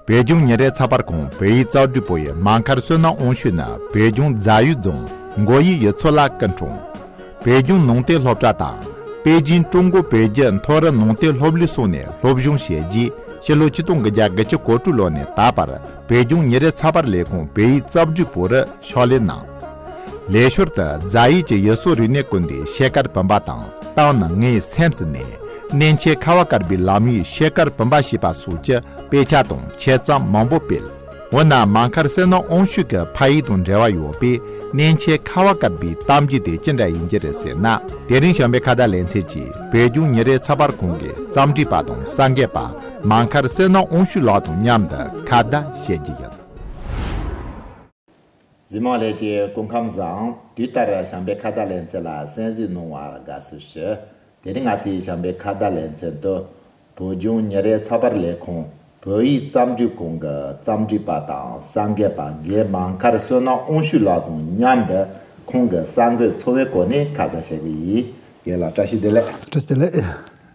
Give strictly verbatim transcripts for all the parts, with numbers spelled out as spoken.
བོད་ལྗོངས་ཉིན་རེའི་ཚགས་པར་ཁང་བོད་ཡིག་རྩོམ་སྒྲིག་པུའུ་ཡི་མ་མཁར་བསོད་ནམས་དབང་ཕྱུག་ནི་བོད་ལྗོངས་རྫ་ཡུལ་རྫོང་མགོ་ཡུལ་ཡུལ་ཚོ་ལ་སྐུ་འཁྲུངས། བོད་ལྗོངས་ནང་བསྟན་སློབ་གྲྭ་དང་པེ་ཅིང་ཀྲུང་གོ་བོད་བརྒྱུད་མཐོ་རིམ་ནང་བསྟན་སློབ་གླིང་སོགས་ནས་སློབ་སྦྱོང་བྱས་རྗེས་ཕྱི་ལོ་ཆིག་སྟོང་དགུ་བརྒྱ་དགུ་བཅུ་གོ་དྲུག་ལོ་ནས་ད་བར་བོད་ལྗོངས་ཉིན་རེའི་ཚགས་པར་ལས་ཁུངས་བོད་ཡིག་རྩོམ་སྒྲིག་པུའུ་རུ་ཕྱག་ལས་གནང་། ལས་ཞོར་དུ་རྫ་ཡུལ་གྱི་ཡུལ་སྲོལ་རིག་གནས་ཀུན་ཏུ་ཤེལ་དཀར་བུམ་པ་དང་གཏམ་ནི་ངའི་སེམས་སུ་གནས། གནས་མཆོག་ཁ་བ་དཀར་པོའི་ལམ་ཡིག་ཤེལ་དཀར་བུམ་པ་ཞེས་པ་སོགས་ཀྱི་དཔེ་ཆ་དང་ཆེད་རྩོམ་མང་པོ་སྤེལ། འོ་ན་མ་མཁར་བསོད་ནམས་དབང་ཕྱུག་གི་ཕ་ཡུལ་དང་འབྲེལ་བ་ཡོད་པའི་གནས་མཆོག་ཁ་བ་དཀར་པོའི་གཏམ་རྒྱུད་དེ་ཅི་འདྲ་ཡིན་གྱི་རེད་ཟེར་ན། དེ་རིང་བྱམས་པའི་ཁ་བརྡ་ལེ་ཚན་གྱིས་བོད་ལྗོངས་ཉིན་རེའི་ཚགས་པར་ཁང་གི་རྩོམ་སྒྲིག་པ་དང་གསར་འགོད་པ་མ་མཁར་བསོད་ནམས་དབང་ཕྱུག་ལགས་དང་མཉམ་དུ་ཁ་བརྡ་བྱེད་རྒྱུ་ཡིན། གཟིགས་མོ་ལྷན་རྒྱས་སྐུ་ཁམས་བཟང་། དུས་ལྟར་བྱམས་པའི་ཁ་བརྡ་ལེ་ཚན་ལ་གསན་གཟིགས་གནང་བར་དགའ་བསུ་ཞུ། དེ་རིང་ང་ཚོའི་བྱམས་པའི་ཁ་བརྡ་ལེ་ཚན་དུ་བོད་ལྗོངས་ཉིན་རེའི་ཚགས་པར་ལས་ཁུངས་བོད་ཡིག་རྩོམ་སྒྲིག་ཁང་གི་རྩོམ་སྒྲིག་པ་དང་གསར་འགོད་པ་རྒན་མ་མཁར་བསོད་ནམས་དབང་ཕྱུག་ལགས་དང་མཉམ་དུ་ཁོང་གི་གསར་འགོད་འཚོ་བའི་སྐོར་ནས་ཁ་བརྡ་བྱེད་ཀྱི་ཡིན། རྒན་ལགས་བཀྲ་ཤིས་བདེ་ལེགས། བཀྲ་ཤིས་བདེ་ལེགས།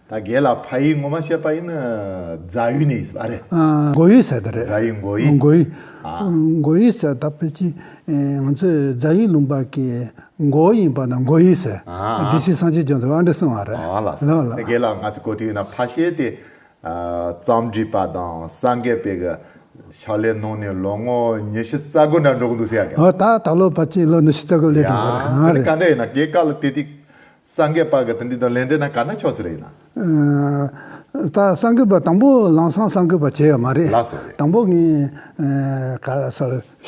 ད་རྒན་ལགས་ཕ་ཡུལ་ངོ་མ་བཤད་པ་ཡིན་ན་རྫ་ཡུལ་ནས་ཡིན་ཟེར་བ་རེད། ཨ། མགོ་ཡུལ་ཟེར་ད་རེད། རྫ་ཡུལ་མགོ་ཡུལ། མགོ་ཡུལ། ཨ། མགོ་ཡུལ་ཟེར་ད་ཕལ་ཆེར་ཨེ་ང་ཚོའི་རྫ་ཡུལ་ལུང་པ་གི་མགོ་ཡིན་པ་ན་མགོ་ཡུལ་ཟེར། ཨ། སྡེ་སྲིད་སངས་རྒྱས་རྒྱ་མཚོ་ཨ་འདྲ་གསུངས་པ་རེད། ཨ་ལགས་སོ། ལགས་ལགས། དེ་རྒན་ལགས་ང་ཚོ་གོ་དུས་ཡིན་ན་ཕ་ཤེས་དེ་ཨ་རྩོམ་སྒྲིག་པ་དང་གསར་འགོད་པའི་གི་ཕྱག་ལས་གནང་ནས་ལོ་ངོ་ཉི་ཤུ་རྩ་དགུ་འདྲ་འགྲོ་གི་འདུག་ཟེར་ཡ་གི། ཨ། ད་ད་ལོ་ཕལ་ཆེར་ལོ་ཉི་ཤུ་རྩ་དགུ་སླེབས་འགྲོ་གི་རེད། ཡ། ཨ་རེད། ག་འདྲ་ཡིན་ན་རྒན་སྐབས་ལ་དེ་དུས། གསར་འགོད་པ་གི་དེ་འདྲའི་དང་ལེན་འདྲ་ན་ག་འདྲ་ཆགས་སོང་རེད་ཡིན་ན། ཨ། ད་གསར་འགོད་པ་དང་པོ་ལམ་སང་གསར་འགོད་པ་བྱས་ཡོད་མ་རེད། ལགས་སོ་རེད། དང་པོ་ངས་ཨ་ག་ས་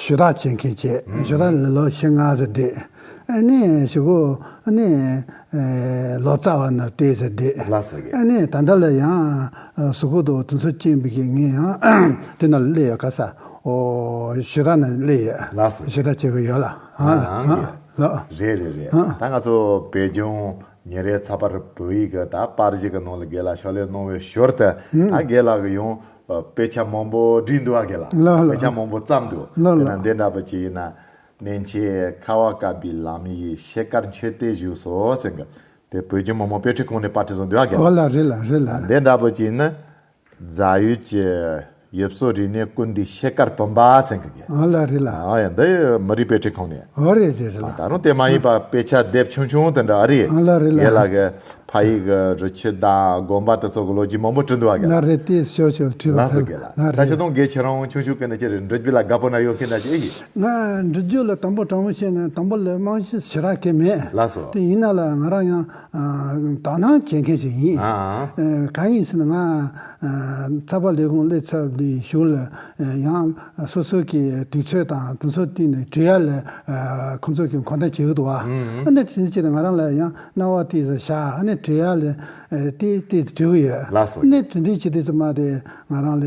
ཞུ་དག་བྱེད་མཁན་བྱས། ཨུ། ཞུ་དག་ལ་ལོ་བཞི་ལྔ་ཙམ་བསྡད། ཨ་ནི་གཞུག་གུ་ཨ་ནི་ཨ་ལོ་ཙཱ་བ་ནང་བལྟས་ཙམ་བསྡད། ལགས་སོ་རེད། ཨ་ནི་ད་ལྟ་ལ་ཡང་ཨ་གཟུགས་པོ་དང་དུས་ཚོད་རྐྱེན་པས་ངས་ཡང་དེ་ནང་སླེབས་ཡོད། ག་ས་ཨོ་ཞུ་དག་ནང་སླེབས་ཡོད། ལགས་སོ། ཞུ་དག་བྱེད་ཀྱི་ཡོད་ལ། ཨ་ཨ་ཨ་ལགས། རེད་རེད་རེད། ཨ། ད་ང་ཚོ་བོད་ལྗོངས་ཉིན་རེའི་ཚགས་པར་བོད་ཡིག་གི་ད་པར་གཞི་གི་ནང་ལ་རྒན་ལགས་ཕྱག་ལས་གནང་བའི་ཞོར་དུ། ཨུ། ད་རྒན་ལགས་ཀྱིས་ཡང་དཔེ་ཆ་མང་པོ་བྲིས་འདུག་ཨ། རྒན་ལགས། ལགས་ལགས། དཔེ་ཆ་མང་པོ་བརྩམས་འདུག། ལགས་དཔེར་ན་ལགས། འདི་འདྲ་པོ་ཅིག་ཡིན་ན། གནས་མཆོག་ཁ་བ་དཀར་པོའི་ལམ་ཡིག་ཤེལ་དཀར་མཆོད་རྟེན་བཞུགས་སོ་ཟེར་གི། དེ་བོད་ལྗོངས་མི་དམངས་དཔེ་སྐྲུན་ཁང་ནས་པར་སྐྲུན་བཟོ་འདུག་ཨ། རྒན་ལགས། ཨོ་ལགས་རེད་ལགས་རེད་ལགས། འདི་འདྲ་པོ་ཅིག་ཡིན་ན། རྫ་ཡུལ་གྱི་ཡུལ་སྲོལ་རིག་གནས་ཀུན་ཏུ་ཤེལ་དཀར་བུམ་པ་ཟེར་གི་གི། ཨ་ལ་རེད་ལ། ཨ་ཡ། འདི་མི་རིགས་དཔེ་སྐྲུན་ཁང་ནས། ཨོ་རེད་རེད་རེད་ལ། ཨ་ད་རུང་དེ་མ་ཡིན་པ་དཔེ་ཆ་དེབ་ཆུང་ཆུང་དེ་འདྲ་ཨ་རེད། ཨ་ལ་རེད་ལ། རྒན་ལགས་ཀྱི་ཕ་ཡུལ་གྱི་རི་ཆུ་དང་དགོན་པ་དེ་ཚོ་གི་ལོ་རྒྱུས་མང་པོ་བྲིས་འདུག་ཨ། རྒན་ལགས། ལ་རེད། དེ་ཤོག་ཤོག་བྲིས་པ། ལགས་སོ་རྒན་ལགས། ལ་ད་རེད། ཆ་ཚང་རྒན་ཁྱེད་རང་ཆུང་ཆུང་གི་ནས་ཁྱེད་རང་འབྲི་རྒྱུ་ལ་དགའ་པོ་ན་ཡོད་མཁན་འདྲ་ཅིག་ཨེ་ཡིན། ང་འབྲི་རྒྱུ་ལ་དང་པོ་དྲང་པོ་བཤད་ན་དང་པོ་ལ་རྨང་གཞི་ཞེ་དྲག་གི་མེད། ལགས་སོ། དེ་ཡིན་ན་ལ་ང་རང་ཡང་ཨ་དོ་སྣང་བྱེད་མཁན་ཞིག་ཡིན། ཨ་ཨ། ཨ་གང་ཡིན་ཟེར་ན་ང་ཨ་ཚགས་པར་ལས་ཁུངས་སླེབས་ཚར་བའི་གཞུག་ལ་ཨ་ཡང་སོ་སོ་གི་དུས་ཚོད་དང་དུས་ཚོད་བསྟུན་ནས་བྲིས་ཡ་ལ་ཨ་ཁོང་ཚོ་གི་མཁོ་འདོན་བྱེད་ཀྱི་འདུག་བ། ཨ་ནི་དེ་ཕྱིར་ང་རང་ལ་ཡང་སྣང་བ་དེ་ཚོ་བཞག་ཨ་ནི་བྲིས་ཡ་ལ་ཨ་དེ་དེ་བྲིས་ཀྱི་ཡོད། ལགས་སོ། ཨ་ནི་དེ་འདྲའི་ཆེད་དུ་ཚང་མ་དེ་ང་རང་ལ་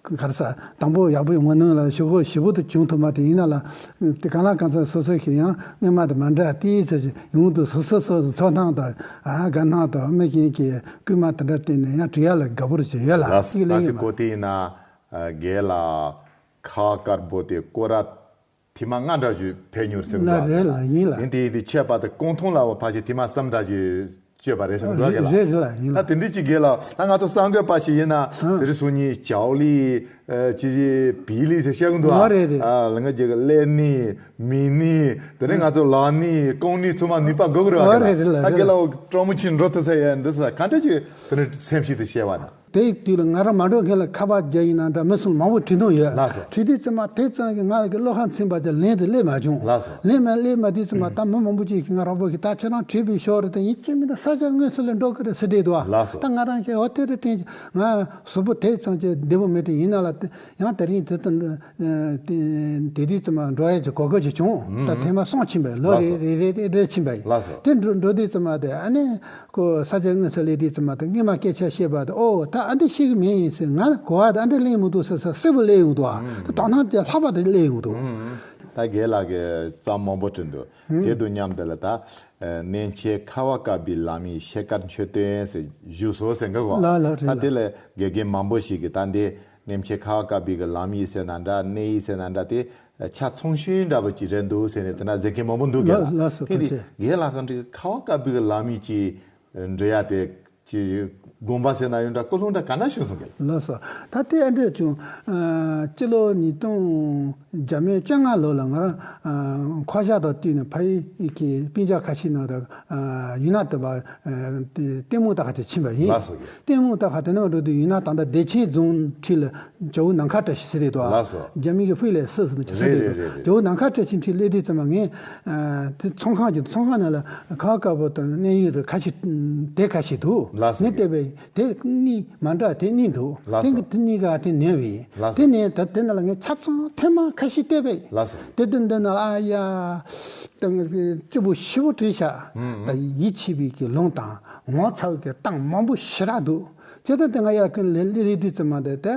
ག་རེ་ཟ། དང་པོ་ཡག་པོ་ཡོང་མ་ནུས་ལ་ཞུ་སྒོ་ཞེ་པོ་དེ་བྱུང་ཐུབ་མ་དེ་ཡིན་ན་ལ། དེ་གང་ལ་གང་འཚམ་སོ་སོ་ཞིག་ཡང་སྔོན་མ་དང་མ་འདྲ་དེའི་ཚེ་ཞིག་ཡོང་དུས་སོ་སོ་སོ་སོ་ཚོར་སྣང་དང་ཨ་དགའ་སྣང་དང་དམིགས་རྐྱེན་གྱི་སྐུལ་མ་དེ་འདྲ་བསྟན་ནས་ཡང་བྲིས་ཡ་ལ་དགའ་པོ་རེ་བྱེད་ཡོད་ལ། ལགས་སོ། ཅིག་ལས་ང་ཡོད་ཚོའི་མ་གོ་དེ་ཡིན་ན་རྒན་ལགས་ཁ་དཀར་པོ་དེ་སྐོར་ར་ཐེངས་མ་ལྔ་འདྲ་ཞིག་ཕེབས་མྱོང་ཟེར་གི་འདུག་ལ་རེད་ལ་ཡིན་ལ། ཡིན་དེ་ཡིན་དེ་ཆད་པ་དེ་ཀོང་ཐུང་ལ་བ་ཕལ་ཆེར་ཐེངས་མ་གསུམ་འདྲ་ཞིག་བསྐྱོད་པ་རེད་ཟེར་གི་འདུག་རེད་རེད་ལ་ཡིན་ལ། ད་དེ་འདྲ་ཅིག་རྒན་ལགས། ད་ང་ཚོ་གསར་འགོད་པ་ཞིག་ཡིན་ན་ཨ་དེ་རིང་སང་ཉིན་ཅའོ་ལི་ཨ་ཅི་ཅི་པི་ལི་ཟེར་བཤད་གི་འདུག་ཨ། ཨ་རེད་རེད། ཨ་ལ་ང་ཅིག་ཀླད་ནི་མིག་ནི་དེ་ནས་ང་ཚོ་ལག་ནི་རྐང་ནི་ཚང་མ་ནུས་པ་དགོས་གི་རེད་ཨ། ཨ་རེད་རེད་ལ། ད་རྒན་ལགས་ཀྲོང་མི་ཆེན་འགྲོ་ཐུབ་ས་ཡ་འདི་ས་ག་འདྲ་ཅིག་དེ་ནས་སེམས་ཤིག་དེ་བཤད་བ་ན། དེའི་དུས་ལ་ང་རང་མ་འགྲོ་མཁན་ལ་ཁ་པར་རྒྱག་ཡིན་ན་འདྲ་མི་སུ་མང་པོ་བྲིས་གནང་ཡོད། ལགས་སོ། བྲིས་དུས་ཙམ་པ་དེ་ཙམ་གྱིས་ང་ལ་གི་བློ་ཁ་ཚིམ་པ་ཅིག་ལན་དེ་སླེབས་མ་བྱུང་། ལགས་སོ། ལན་མ་སླེབས་མ་དུས་ཙམ་པ་ད་མི་མང་པོ་ཅིག་གིས་ང་རང་པོ་གི་ད་ཁྱེད་རང་བྲིས་པའི་ཞོར་རེ་དེ་ཡིན་གཅིག་མིན་ད་ས་ཆ་དངོས་སུ་ལ་འགྲོ་གི་རེད་ཟེར་བསྡད་འདུག་ཨ། ལགས་སོ། ད་ང་རང་གི་འོ་དེ་རེད་དྲན་ང་གཟུགས་པོ་དེ་ཙམ་གྱི་བདེ་པོ་མེད་དེ་ཡིན་ན་ལ་དེ་ཡང་དེ་རིང་དེ་ལྟར་དེ་དུས་ཙམ་པ་འགྲོ་ཡ་གི་གོ་སྐབས་ཅིག་བྱུང་། ད་ཐེངས་མ་སོང་ཕྱིན་པས་ལོ་རེ་རེ་རེ་རེ་རེ་ཕྱིན་པ་ཡིན། ལགས་སོ། དེ་འགྲོ་འགྲོ་དུས་ཙམ་པ་དེ་ཨ་ནི། ཁོ་ས་ཆ་དངོས་སུ་སླེབས་དུས་ཙམ་པ་དང་སྔོན་མ་སྐད་ཆ་བཤད་པ་དང་ཨོ་ད་ཨ་འདྲ་ཤེས་གི་མིན་ཡིན་ཟེར་ང་གོ་བ་དང་ཨ་འདྲ་གླེང་མི་འདུག་ཟེར་ཟེར་གསལ་པོ་གླེང་ཡོང་འདུག་ཨ། ད་དོ་སྣང་དེ་ལྷག་པ་དེ་གླེང་ཡོང་འདུག་ད་རྒན་ལགས་ཀྱིས་རྩོམ་མང་པོ་བྲིས་འདུག་དེ་དང་མཉམ་དུ་ལ་ད་གནས་མཆོག་ཁ་བ་དཀར་པོའི་ལམ་ཡིག་ཤེལ་དཀར་མཆོད་རྟེན་ཟེར་བཞུགས་སོ་ཟེར་གི་གོ། ལ་ལ་རེད་ད་ལ། དེ་ལ་དགེ་རྒན་མང་པོ་ཞིག་གིས་ད་འདི་གནས་མཆོག་ཁ་བ་དཀར་པོའི་གི་ལམ་ཡིག་ཟེར་ན་འདྲ་གནས་ཡིག་ཟེར་ན་འདྲ་དེ། ཆ་ཚང་ཤོས་འདྲ་པོ་ཅིག་རེད་འདུག་ཟེར་ནས་དེ་འདྲ་ཟེར་མཁན་མང་པོ་འདུག་རྒན་ལགས། ལགས་སོ། དེ་དེ་ཐུགས་རྗེ་ཆེ། རྒན་ལགས་གང་འདྲ་ཁ་བ་དཀར་པོའི་གི་ལམ་ཡིག་ཅིག་འབྲི་ཡ་དེ་ཅིག་ དགོངས་པ་ཟེར་ན་ཡོད་འདྲ། ཀུན་སློང་འདྲ་ག་འདྲ་བྱུང་སོང་གི་ལགས། ལགས་སོ། ད་ལྟའི་ཨ་འདྲས་བྱུང་། ཨ། སྤྱི་ལོ་ཉིས་སྟོང་བརྒྱ་མེད་བཅོ་ལྔ་ལོ་ལ་ང་རང་ཨ་ཁ་ཤས་དང་བསྟུན་ནས་ཕ་ཡུལ་གྱི་སྤུན་ཀྱག་ཁ་ཤས་ནང་དུ་ཨ་ཡུན་ནན་དུ་བ་ཨ་ལྟད་མོ་ལྟ་ག་དེ་ཕྱིན་པ་ཡིན། ལགས་སོ། ལྟད་མོ་ལྟ་ག་དེ་ནང་འགྲོ་དུས་ཡུན་ནན་ད་ལྟ་བདེ་ཆེན་རྫོང་འཁྲིས་ལ་ཇོ་བོ་ནམ་མཁའ་བཀྲ་ཤིས་ཟེར་དེ་འདུག་ཨ། ལགས་སོ། རྒྱ་མི་གི་ཧྥུའེ་ལེ་སི་ཟེར་ནས་ཟེར་རེད་དེ་རེད་འདུག་རེད། ཇོ་བོ་ནམ་མཁའ་བཀྲ་ཤིས་འཁྲིས་སླེབས་དུས་ཙམ་པ་ངས་ཨ་དེ་ཚོང་ཁང་གི་ཚོང་ཁང་ནང་ལ་ཁ་བ་དཀར་པོ་དང་གནས་ཡུལ་རེ་ཁ་ཤས་དེ་ཁ་ཤས་འདུག་ལགས་སོ། ངས་བལྟས་པས་དེ་གཉིས་མ་འདྲ་དེ་གཉིས་འདུག་ལགས་སོ། དེ་གི་དེ་གཉིས་ཀ་དེ་ཉན་བས། ལགས་སོ། དེ་ནས་ད་དེ་ནང་ལ་ངས་ཆ་ཚང་ཐེངས་མ་ཁ་ཤས་བལྟས་པས། ལགས་སོ། དེ་དུས་འདི་ནང་ལ་ཨ་ཡ། ད་སྐྱིད་པོ་ཞེ་པོ་བྲིས་ཤག་ཨུམ། ད་ཡིད་ཆེས་པའི་གི་ལུང་དང་ངོ་ཚ་བའི་གི་གཏམ་མང་པོ་ཞེ་དྲག་འདུག་བྱས་ཙང་དེ་ང་ཡར་ཀུན་ལས་ལས་རེད་དུས་ཙམ་མ་དེ་དེ་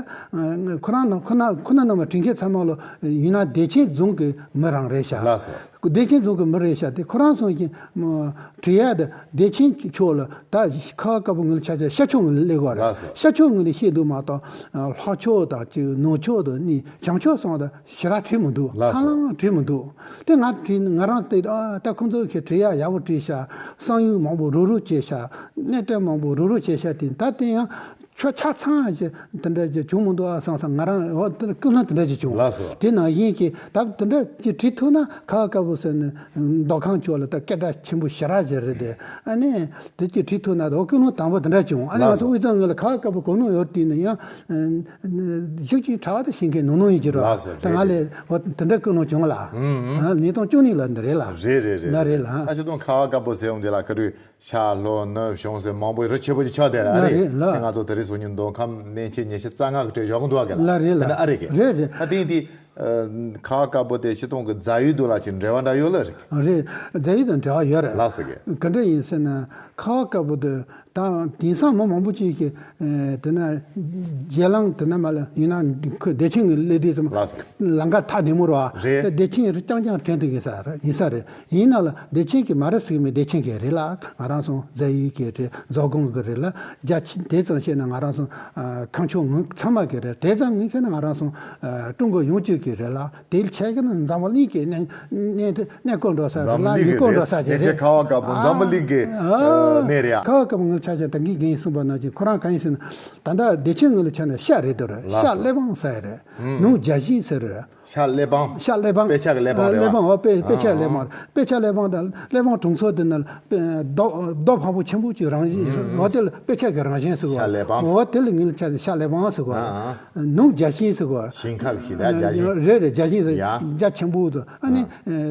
ཁོ་རང་ནང་ཁོ་ན་ཁོ་ན་ནང་མ་དྲིན་ཁྱེད་ཚང་མ་ལོ་ཡུན་ནན་བདེ་ཆེན་རྫོང་གི་མི་རང་རེད་ཤག་ལགས་སོ། བདེ་ཆེན་རྫོང་གི་མི་རེད་ཤག་དེ་ཁོ་རང་སོང་ཞིང་བྲིས་ཡ་དེ་བདེ་ཆེན་ཕྱོགས་ལ་ད་ཁ་བ་དཀར་པོ་ངོས་ཆ་ཆ་ཤར་ཕྱོགས་ངོས་ལ་སླེབས་དགོས་རེད། ལགས་སོ། ཤར་ཕྱོགས་ངོས་ལ་བཤད་འདུག་མ་གཏོགས་ལྷོ་ཕྱོགས་དང་གཅིག་ནུབ་ཕྱོགས་དང་གཉིས་བྱང་ཕྱོགས་སོང་དང་ཞེ་དྲག་བྲིས་མི་འདུག་ལགས་སོ། ཧ་ལམ་བྲིས་མི་འདུག་དེ་ང་བྲིས་ང་རང་བལྟས་ཨ་ད་ཁོང་ཚོ་གིས་བྲིས་ཡ་ཡག་པོ་བྲིས་ཤག་བསམ་ཡུལ་མང་པོ་རུབ་རུབ་བྱས་ཤག་གནད་དོན་མང་པོ་རུབ་རུབ་བྱས་ཤག་དེ་ད་དེ་ཡང་ཁྱོད་ཆ་ཚང་ཞིག་དེ་འདྲ་ཞིག་བྱུང་མི་འདུག་ཨ་བསམ་བསམ་ང་རང་འོ་དེ་ཀུན་སློང་དེ་འདྲ་ཞིག་བྱུང་། ལགས་སོ། དེ་ནང་བཞིན་གྱི་ད་དེ་འདྲ་ཅིག་བྲིས་ཐུབ་ན་ཁ་བ་དཀར་པོ་ཟེར་ནས་མདོ་ཁམས་ཕྱོགས་ལ་ད་སྐད་གྲགས་ཆེན་པོ་ཞེ་དྲག་ཞིག་རེད་དེ། ཨ་ནི་དེ་ཅིག་བྲིས་ཐུབ་ན་ད་འོ་ཀུན་སློང་དང་པོ་དེ་འདྲ་བྱུང་། ཨ་ནི་ང་ཚོ་དབུས་གཙང་ངོས་ལ་ཁ་བ་དཀར་པོ་གོ་ནོར་ཡོད་དུས་ནས་ཡང་ཞིག་ཅིག་གྲྭ་བ་དང་ཤེས་མཁན་ནོར་ནོར་ཡིན་གྱི་རོ། ལགས་སོ། ད་ང་ལས་འོ་དེ་འདྲ་ཀུན་སློང་བྱུང་ལ། ཨུམ་ཨུམ། ཨ་ཉིས་སྟོང་བཅུ་གཉིས་ལ་འདི་རེད་ལ། རེད་རེད་རེད། ལ་རེད་ལ། ཨ་ཅི་དང་ཁ་བ་དཀར་པོ་ཟེར་འོང་དེ་ལ་ཁ་རུས། ཤར་ལྷོ་ནུབ་བྱང་ཟེར་མང་པོའི་རི་ཆེན་པོ་ཅིག་ཆགས་བསྡད་ར་ལ་རེད། རེད་ལ། དེ་ང་ཚོ་དེ་རིང་སང་ཉིན་མདོ་ཁམས་གནས་ཆེན་ཉི་ཤུ་རྩ་ལྔ་གི་གྲས་ཞོག་གི་འདུག་ག་ལ། ལ་རེད་ལ། དེ་ནི་ཨ་རེད་གི། རེད་རེད། ད་དེང་དེ་ཁ་བ་དཀར་པོ་དེ་སྤྱི་བཏང་གི་རྫ་ཡུལ་དུ་ལ་ཅིག་འབྲེལ་བ་འདྲ་ཡོད་ལ་རེད། རེད། རྫ་ཡུལ་དང་འབྲེལ་བ་ཡོད་རེད། ལགས་སོ་གི། ག་འདྲ་ཡིན་ཟེར་ན་ཁ་བ་དཀར་པོ་དེ་ད་དེང་སང་མི་མང་པོ་ཅིག་གིས་དེ་ན་རྒྱལ་ལང་དེ་ན་མ་ལ་ཡིན་ན་ཁོས་བདེ་ཆེན་གྱི་སླེབས་དུས་ཙམ་ལ་ལགས་སོ། ལམ་ཁ་ཐག་ཉེ་མོ་རེད་བ། རེད། བདེ་ཆེན་རི་རྐྱང་རྐྱང་དྲན་དུ་ཡིན་ས་རེད་ཡིན་ས་རེད། ཡིན་ན་ལ་བདེ་ཆེན་གྱི་མ་རེད་ཟེར་གི་མེད། བདེ་ཆེན་གྱི་རེད་ལ། ང་རང་ཚོ་རྫ་ཡུལ་གྱི་རེད། མཛོ་སྒང་གི་རེད་ལ། རྒྱ་ཆེ་དེ་ཙམ་བཤད་ན་ང་རང་ཚོ་ཁམས་ཕྱོགས་ངོས་ཚང་མ་གི་རེད། དེ་ཙམ་ངས་ཁྱེད་ན་ང་རང་ཚོ་ཀྲུང་གོ་ཡོངས་ཀྱི་གི་རེད་ལ། དེ་ཆེ་གི་ན་འཛམ་བུ་གླིང་གི་གནས་གནས་གནས་སྐོར་འགྲོ་ས་རེད་ལ། ཡུལ་སྐོར་འགྲོ་ས་ཅིག་རེད། ཁ་བ་དཀར་པོ་འཛམ་བུ་གླིང་གི་གནས་རེད་ཡ། ཁ་བ་དཀར་པོ་ངས་ཆ་ཆེ་ད་གིན་གིན་གསུངས་པ་ནང་བཞིན་ཁོ་རང་གང་ཡིན་ཟེར་ན་ད་ལྟ་བདེ་ཆེན་ངོས་ལ་ཆ་ན་ཤར་རེད་དོ་རེད། ལགས་སོ། ཤར་གླེ་བང་ཟེར་རེད། ནུབ་རྒྱ་ཤིང་ཟེར་རེད། ཤར་གླེ་བང་། ཤར་གླེ་བང་། དཔེ་ཆ་གི་གླེ་བང་རེད་བ། གླེ་བང་། འོ་དཔེ་དཔེ་ཆ་གླེ་བང་རེད། དཔེ་ཆ་གླེ་བང་དང་གླེ་བང་དྲུང་འཚོ་དེ་ན་རྡོ་རྡོ་འཕགས་པོ་ཆེན་པོ་ཅིག་རང་བཞིན་འོ་དེ་ལ་དཔེ་ཆ་གི་རང་བཞིན་ཟེར་བ། ཤར་གླེ་བང་། འོ་དེ་ལ་ངེད་ལ་ཆ་ནས་ཤར་གླེ་བང་ཟེར་བ། ནུབ་རྒྱ་ཤིང་ཟེར་བ། ཞིང་ཁ་ཞིག་ལ་རྒྱ་ཤིང་། རེད་རེད། རྒྱ་ཤིང་ཟེར་ཡ། རྒྱ་ཆེན་པོ་དུ་ཨ་ནི་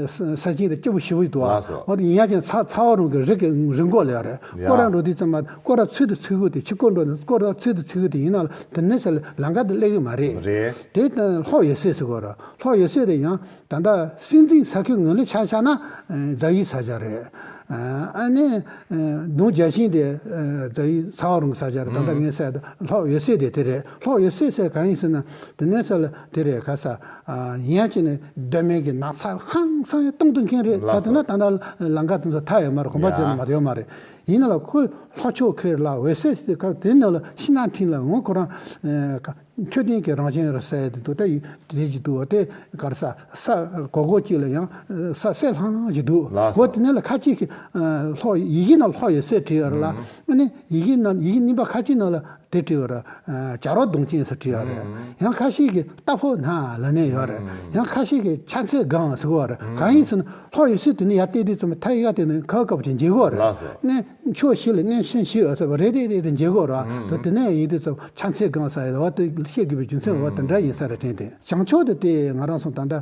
ས་ས་ཞིང་དུ་སྐྱིད་པོ་ཞེ་པོ་ཞིག་འདུག་བ། ལགས་སོ། འོ་དེ་ཡིན་ཡ་ཅན་ཚ་ཚ་བ་རུང་གི་རི་གི་རི་མགོ་ལ་ཡ་རེད། ཡ། སྐོར་ར་འགྲོ་དུས་ཙམ་མ་སྐོར་ར་ཚུད་དུ་ཚུད་གོ་དེ་ཕྱི་སྐོར་འགྲོ་ནས་སྐོར་ར་ཚུད་དུ་ཚུད་གོ་དེ་ཡིན་ན་ལ་དེ་ནས་ཟེར་ལམ་ཁ་དེ་སླེབས་གི་མ་རེད། རེད། དེ་ལྟ་ལྷོ་འོད་གསལ་ཟེར་གོ་ར། ལྷོ་འོད་གསལ་དེ་ཡང་ད་ལྟ་སྲིད་འཛིན་ས་ཁུལ་ངོས་ལ་ཆ་བཞག་ན་རྫ་ཡུལ་ས་ཆ་རེད། ཨ་ནི་ནུབ་རྒྱ་ཤིང་དེ་རྫ་ཡུལ་ཚ་བ་རུང་ས་ཆ་རེད། ད་ལྟ་ངས་ཟེར་ལྷོ་འོད་གསལ་དེ་དེ་རེད། ལྷོ་འོད་གསལ་ཟེར་གང་ཡིན་ཟེར་ན་དེ་ནས་ཟེར་ལ་དེ་རེད། ག་ས་ཡིན་ཡ་ཅི་ནས་སྡོད་མེད་ཀྱི་ནགས་ཚལ་ཧང་སང་ཡ་སྟོང་དུ་མཁན་རེད། ད་དེ་ན་ད་ལྟ་ལམ་ཁ་དེ་ཚོ་ཐག་ཡོད་མ་རེད། གོམ་པ་བརྒྱབ་ན་མ་རེད་ཡོད་མ་རེད། ཡིན་ན་ལ་ཁོས་ལྷོ་ཕྱོགས་ཁེར་ལ་འོད་གསལ་ཟེར་སྐབས་དེ་ནང་ལ་ཤིང་ནགས་འཕྲིན་ལ་འོང་ཁོ་རང་མཆོད་རྟེན་གྱི་རང་བཞིན་རེད་ཟེར་ཡ་དེ་འདུག་ད་དེ་ཅིག་འདུག་དེ་གར་ས་ས་གོ་གོ་ཅིག་ལ་ཡང་ས་སེར་ལྷང་ལྷང་ཅིག་འདུག་ལགས་སོ། འོ་དེ་ནས་ལ་ཁ་ཅིག་གིས་ལྷོ་ཡི་གེ་ནང་ལྷོ་འོད་གསལ་བྲིས་ཡོད་རེད་ལ། ཨ་ནི་ཡི་གེ་ནང་ཡི་གེ་རྙིང་པ་ཁ་ཅིག་ནང་ལ་དེ་བྲིས་ཡོད་རེད། བྱ་རོག་གདོང་ཅན་ཟེར་བྲིས་ཡོད་རེད། ཡང་ཁ་ཤས་ཀྱིས་རྟ་ཕོ་སྣ་ལབ་ནས་ཡོད་རེད། ཡང་ཁ་ཤས་ཀྱིས་ཕྱག་མཚན་སྒང་ཟེར་གོ་རེད། གང་ཡིན་ཟེར་ན་ལྷོ་འོད་གསལ་དེ་ནི་ཡར་བལྟས་དུས་ཙམ་མཐའ་ཡི་ག་དེ་ནི་ཁ་བ་དཀར་པོ་ཅན་མཇལ་གོ་རེད། ལགས་སོ། ནས་ཕྱོགས་བཞི་ལ་གནས་ཆེན་བཞི་ཡོད་ཟེར་བ་རེད་རེད་རེད་རེད་མཇལ་གོ་རེད། ད་དེ་ནས་ཡིན་དུས་ཙམ་ཕྱག་མཚན་སྒང་ཟེར་ཡོད་དེ་བཤད་དགོས་པའི་རྒྱུ་མཚན་འོ་དེ་འདྲ་ཡིན་ས་རེད་དྲན་ཏེ། བྱང་ཕྱོགས་དེ་དེ་ང་རང་ཚོ་ད་ལྟ་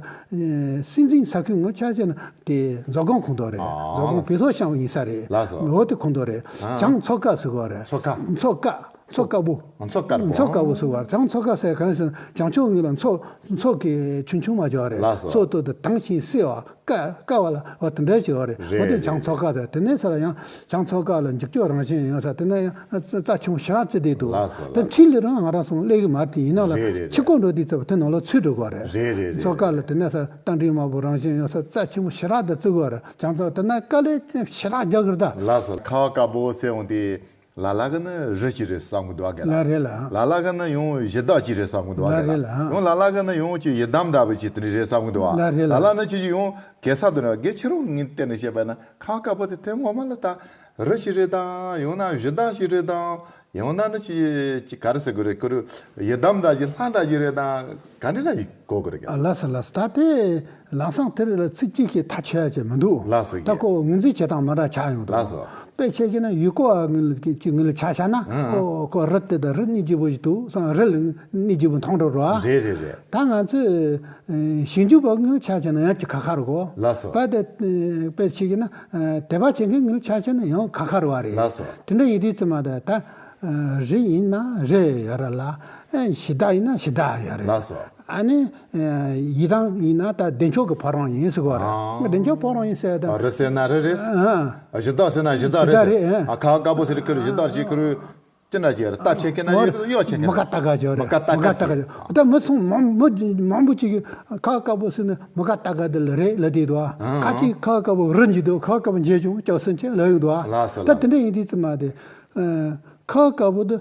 སྲིད་འཛིན་ས་ཁུལ་ངོས་ཆ་བྱས་ན་དེ་མཛོ་སྒང་ཁོངས་གཏོགས་རེད། མཛོ་སྒང་བོད་ལྷོ་ཤང་ཡིན་ས་རེད། ལགས་སོ། འོ་དེ་ཁོངས་གཏོགས་རེད། བྱང་མཚོ་དཀར་ཟེར་གོ་རེད། མཚོ་དཀར། མཚོ་དཀར། མཚོ་དཀར་པོ། མཚོ་དཀར་པོ། མཚོ་དཀར་པོ་ཟེར་བ་བྱང་མཚོ་དཀར་ཟེར་གང་ཟེར་བྱང་ཕྱོགས་ངོས་ལ་མཚོ་མཚོ་གི་ཆུང་ཆུང་མ་བྱོས་རེད། ལགས་སོ། མཚོ་ཏོ་དེ་དྭངས་ཤིང་བསིལ་བ་དཀར་དཀར་བ་ལ་འོ་དེ་འདྲ་བྱོས་རེད། རེད། འོ་དེ་བྱང་མཚོ་དཀར་ཟེར། དེ་ནས་ས་ལ་ཡང་བྱང་མཚོ་དཀར་ལ་འཇུག་སྐྱོད་རང་བཞིན་ཡོད་ས་དེ་ནས་ཡང་རྩ་ཆེན་པོ་ཞེ་དྲག་བརྩི་བསྡད་འདུག་ལགས་སོ། དེ་ལགས་སོ། འཁྲིས་ལས་རང་ང་རང་སོང་སླེབས་གི་མ་རེད། དེ་ཡིན་ན་ལ་རེད་རེད་ཕྱི་སྐོར་འགྲོ་དུས་ཚོད་དེ་ནང་ལ་ཚུད་འགྲོ་དགོས་རེད། རེད་རེད་རེད། མཚོ་དཀར་ལ་དེ་ནས་ས་རྟ་མགྲིན་དམར་པོ་རང་བཞིན་ཡོད་ས་རྩ་ཆེན་པོ་ཞེ་དྲག་དེ་བརྩི་དགོས་རེད། བྱང་མཚོ་དེ་ན་དཀའ་ལས་ཞེ་དྲག་རྒྱག་གི་རེད་ད། ལགས་སོ། ཁ་བ་དཀར་པོ་ཟེར་འོང་དེ། ལ་ལ་གི་ནི་རི་ཞིག་རེད་བསམ་གི་འདུག་ག་ལ། ལ་རེད་ལ། ལ་ལ་གི་ནི་ཡང་གཞི་བདག་ཅིག་རེད་བསམ་གི་འདུག་ག་ལ། རེད་ལ། ཡང་ལ་ལ་གི་ནི་ཡང་ཅིག་ཡི་དམ་འདྲ་བོ་ཅིག་དེ་འདྲ་རེད་བསམ་གི་འདུག་ག་ལ། རེད་ལ། ལ་ལ་ནི་ཅིག་ཅིག་ཡང་གེ་ས་དུ་ནི་གེ་ཕྱི་རོ་ངས་བལྟས་ནས་བཤད་པ་ན་ཁ་བ་དཀར་པོ་དེ་དེ་ངོ་མ་ལ་ད་རི་ཞིག་རེད་དང་ཡང་ན་གཞི་བདག་ཞིག་རེད་དང་ ཡང་ན་ནི་ཅི་ཅི་ག་རེ་ཟེར་དགོས་རེད། ཁོ་རུ་ཡི་དམ་འདྲ་ཞིག་ལྷ་འདྲ་ཞིག་རེད་དང་ག་འདྲ་འདྲ་ཞིག་གོ་དགོས་རེད་ཀྱང་། ལགས་སོ་ལགས་སོ། ད་དེ་ལམ་སང་དེར་ཚིག་གཅིག་གིས་ཐག་ཆོད་ཡ་ཅིག་མི་འདུག་ལགས་སོ། ད་ཁོ་ངོས་འཛིན་བྱེད་སྟངས་མི་འདྲ་ཆགས་ཡོང་འདུག་ལགས་སོ། དཔེ་ཆ་བཞག་ན་ཡུལ་སྐོར་བ་ངོས་ལ་ཅིག་ངོས་ལ་ཆ་བཞག་ན། ཨང་། ཁོ་ཁོ་རི་དེ་དང་རི་གནས་རྒྱུ་བོ་ཞིག་འདུག་བསམ། རི་ལ་གནས་རྒྱུ་བོ་མཐོང་འགྲོ་རོ། རེད་རེད་རེད། ད་ང་ཚོས་ཞིབ་འཇུག་པ་ངོས་ལ་ཆ་བཞག་ན་ཡང་ཅིག་ཁ་ཁ་རེད་གོ། ལགས་སོ། དཔེ་དེ་དཔེ་ཆ་བཞག་ན་དད་པ་བྱེད་མཁན་ངོས་ལ་ཆ་བཞག་ན་ཡང་ཁ་ཁ་རེད་བ་རེད། ལགས་སོ། དེ་འདྲ་ཡིན་དུས་ཙམ་མ་དེ་ད། རི་ཡིན་ན་རི་ཡོད་རེད་ལ། གཞི་བདག་ཡིན་ན་གཞི་བདག་ཡོད་རེད། ལགས་སོ། ཨ་ནི། ཡི་དམ་ཡིན་ན་ད་བདེ་མཆོག་གི་ཕོ་བྲང་ཡིན་ཟེར་གོ་རེད། ཨང་། བདེ་མཆོག་ཕོ་བྲང་ཡིན་ཟེར་ད། རི་ཟེར་ན་རི་རེད། ཨང་། གཞི་བདག་ཟེར་ན་གཞི་བདག་རེད། གཞི་བདག་རེད། ཨ། ཁ་བ་དཀར་པོ་ཟེར་ཁུར་གཞི་བདག་ཟེར་ཁུར། ཅི་འདྲ་ཅིག་རེད། སྟབས་ཆེ་ཁེ་ན་ཡོད་ཡོད་ཆེ་ཁེ་ན། མི་ཁ་ལྟ་ག་ཅོ་རེད། མི་ཁ་ལྟ་ག་མི་ཁ་ལྟ་ག་ཅོ། ད་མི་ཚང་མང་མི་མང་པོ་ཅིག་གིས་ཁ་བ་དཀར་པོ་ཟེར་ནས་མི་ཁ་ལྟ་ག་དེ་ལ་རེད་ལབ་བསྡད་འདུག་ཨ། ཨང་། ཁ་ཅིག་ཁ་བ་དཀར་པོ་རི་འཇིག་འདུག་ཁ་བ་དཀར་པོ་འཇིག་བྱུང་སྐྱོ་སུན་ཆེ་ལབ་ཡོང་འདུག་ཨ། ལགས་སོ། ད་ལགས་སོ། དེ་འདྲ་ཡིན་དུས་ཙམ་མ་དེ། ཁ་བ་དཀར་པོ་དེ།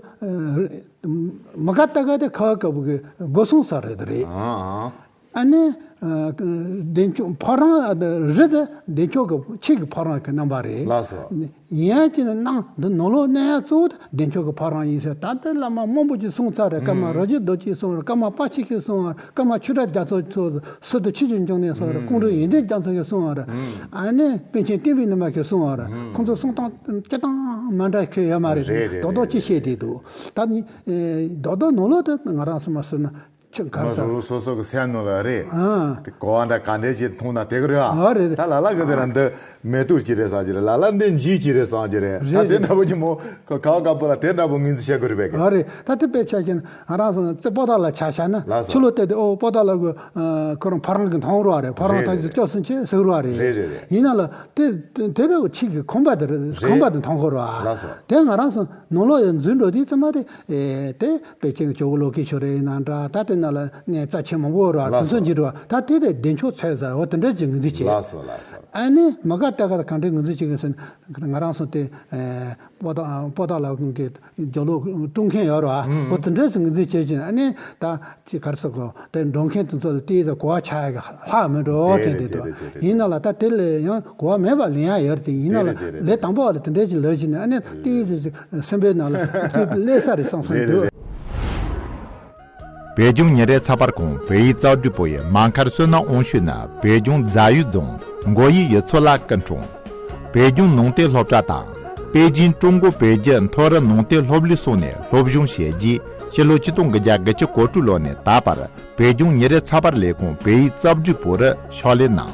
མི་ཁ་ལྟ་ག་དེ་ཁ་བ་དཀར་པོ་གི་སྒོ་སྲུང་ས་རེད་རེད། ཨང་ཨང་། ཨ་ནི། བདེ་མཆོག་ཕོ་བྲང་རི་དེ་བདེ་མཆོག་གི་ཆོས་ཀྱི་ཕོ་བྲང་གི་རྣམ་པ་རེད། ལགས་སོ། ཡིན་ཡང་ཅི་ནས་གནང་འདི་ནང་ལོགས་གནས་ཡ་གཙོ་བོ་དེ་བདེ་མཆོག་གི་ཕོ་བྲང་ཡིན་ཟེར། ད་ལྟ་བླ་མ་མང་པོ་ཅིག་གསུངས་ཚར་རེད། ཀརྨ་རོ་རྗེ་རྡོ་རྗེས་གསུངས་རེད། ཀརྨ་དཔལ་ཆེན་གྱིས་གསུངས་རེད། ཀརྨ་ཆོས་གྲགས་རྒྱ་མཚོ་མཚོ་སི་ཏུ་ཆོས་ཀྱི་འབྱུང་གནས་གསུངས་རེད། ཀོང་སྤྲུལ་ཡོན་ཏན་རྒྱ་མཚོ་གིས་གསུངས་རེད། ཨ་ནི་པཎ་ཆེན་བསྟན་པའི་ཉི་མ་གིས་གསུངས་རེད། ཁོང་ཚོ་གསུང་སྟངས་སྤྱི་སྟངས་མ་འདྲ་ཁྱོད་ཡོད་མ་རེད། རེད་རེད། རྡོག་རྡོག་ཅིག་བཤད་བསྡད་འདུག་ད་ནི་རྡོག་རྡོག་ནང་ལོགས་དེ་ང་རང་ཚོ་མ་ཟེར་ན། ཆི་ག་རེ་མ་ཟེར། རུ་རུ་སོ་སོ་གི་སེམས་ནང་ལ་རེད། ཨ། དེ་གོ་བ་འདྲ་ག་འདྲས་ཅིག་མཐོང་ན་དེ་གི་རེད་ཨ། ཨ་རེད་རེད། ད་ལ་ལ་གི་དེ་ར་འདི་མེ་ཏོག་ཅིག་རེད་བསམ་གྱི་རེད། ལ་ལ་འདི་འཇིགས་ཅིག་རེད་བསམ་གྱི་རེད། རེད་ད་དེ་རེད། འདྲ་པོ་ཅིག་མོ་ཁ་བ་དཀར་པོ་ལ་དེ་འདྲ་པོ་ངོས་འཛིན་བྱེད་དགོས་རེད་པས་གི། ཨ་རེད། ད་དེ་དཔེ་ཆ་བཞག་ན་ང་རང་ཚོ་རྩེ་པོ་ཏཱ་ལ་ཆ་བཞག་ན། ལགས་སོ། ཕྱི་ལོགས་བལྟས་ཏེ་ཨོ་པོ་ཏཱ་ལ་གི་ཁོ་རང་ཕ་རང་གི་མཐོང་རོགས་རེད། ཕ་རང་རེད་ཐང་རེད་ཅིག་སྐྱོ་སུན་ཆེ་ཟེར་རོགས་རེད། རེད་རེད་རེད། ཡིན་ན་ལ་དེ་དེ་དེ་ལ་ཆིག་གི་ཁང་པ་དེ་རེད། རེད། ཁང་པ་དེ་མཐོང་གི་རོགས་ཨ། ལགས་སོ། དེ་ང་རང་ཚོ་ནང་ལོགས་ཡང་འཛུལ་འགྲོ་དུས་ཙམ་མ་དེ། ཨེ་དེ་དཔེ་ཅན་ཇོ་བོ་ལོ་ཀེ་ཤྭ་རའི་ཡིན་ན་འདྲ། ད་དེ་ན་ལ་གནས་རྩ་ཆེན་མང་པོ་ར། ལགས་དེ་ཚོ་སོ། འཇིག་འགྲོ་བ་ད་དེ་དེ་བདེ་མཆོག་ཚལ་ཟེར་འོ་དེ་འདྲ་ཅིག་ངོས་འཛིན་བྱེད། ལགས་སོ་ལགས་སོ། ཨ་ནི་མི་ཁ་ལྟ་ག་ལ་ག་འདྲའི་ངོས་འཛིན་བྱེད་ཀྱི་ཟེར་ན། ང་རང་ཚོ་དེ་ཨེ་པོ་ཏཱ་པོ་ཏཱ་ལ་གི་ཇོ་ལོ་སྲུང་མཁན་ཡོད་ར། ཨུམ། འོ་དེ་འདྲ་ཅིག་ངོས་འཛིན་བྱེད་ཅིང་། ཨ་ནི་ད་ཅི་ག་རེ་ཟེར་གོ། དེ་འགྲོ་མཁན་དེ་ཚོ་ལ་དེའི་ཚོ་གོ་བ་ཆགས་ཡག་ལྷག་མེད་འགྲོ་དེ་དེ་དེ་དེ་དེ་དེ་དེ། ཡིན་ན་ལ་ད་དེ་ལས་ཡང་གོ་བ་མེད་པ་ལེན་ཡ་ཡོད་རེད་དེ། ཡིན་ན་ལ་དེ་རེད་དེ་རེད། ལས་དང་པོ་བ་ལ་དེ་འདྲ་ཅིག་ལབ་བཞིན་ནས། ཨ་ནི་དེའི་ཚེ་ཅིག་སེམས་པའི་ནང་ལ་ཀླད་ས་རེད་བསམ་བསམ་རེད་རེད་འདུག་རེད། བོད་ལྗོངས་ཉིན་རེའི་ཚགས་པར་ཁང་བོད་ཡིག་རྩོམ་སྒྲིག་པུའུ་ཡི་མ་མཁར་བསོད་ནམས་དབང་ཕྱུག་ནི་བོད་ལྗོངས་རྫ་ཡུལ་རྫོང་མགོ་ཡུལ་ཡུལ་ཚོ་ལ་སྐུ་འཁྲུངས། བོད་ལྗོངས་ནང་བསྟན་སློབ་གྲྭ་དང་པེ་ཅིང་ཀྲུང་གོ་བོད་བརྒྱུད་མཐོ་རིམ་ནང་བསྟན་སློབ་གླིང་སོགས་ནས་སློབ་སྦྱོང་བྱས་རྗེས་ཕྱི་ལོ་ཆིག་སྟོང་དགུ་བརྒྱ་དགུ་བཅུ་གོ་དྲུག་ལོ་ནས་ད་བར་བོད་ལྗོངས་ཉིན་རེའི་ཚགས་པར་ལས་ཁུངས་བོད་ཡིག་རྩོམ་སྒྲིག་པུའུ་རུ་ཕྱག་ལས་གནང་།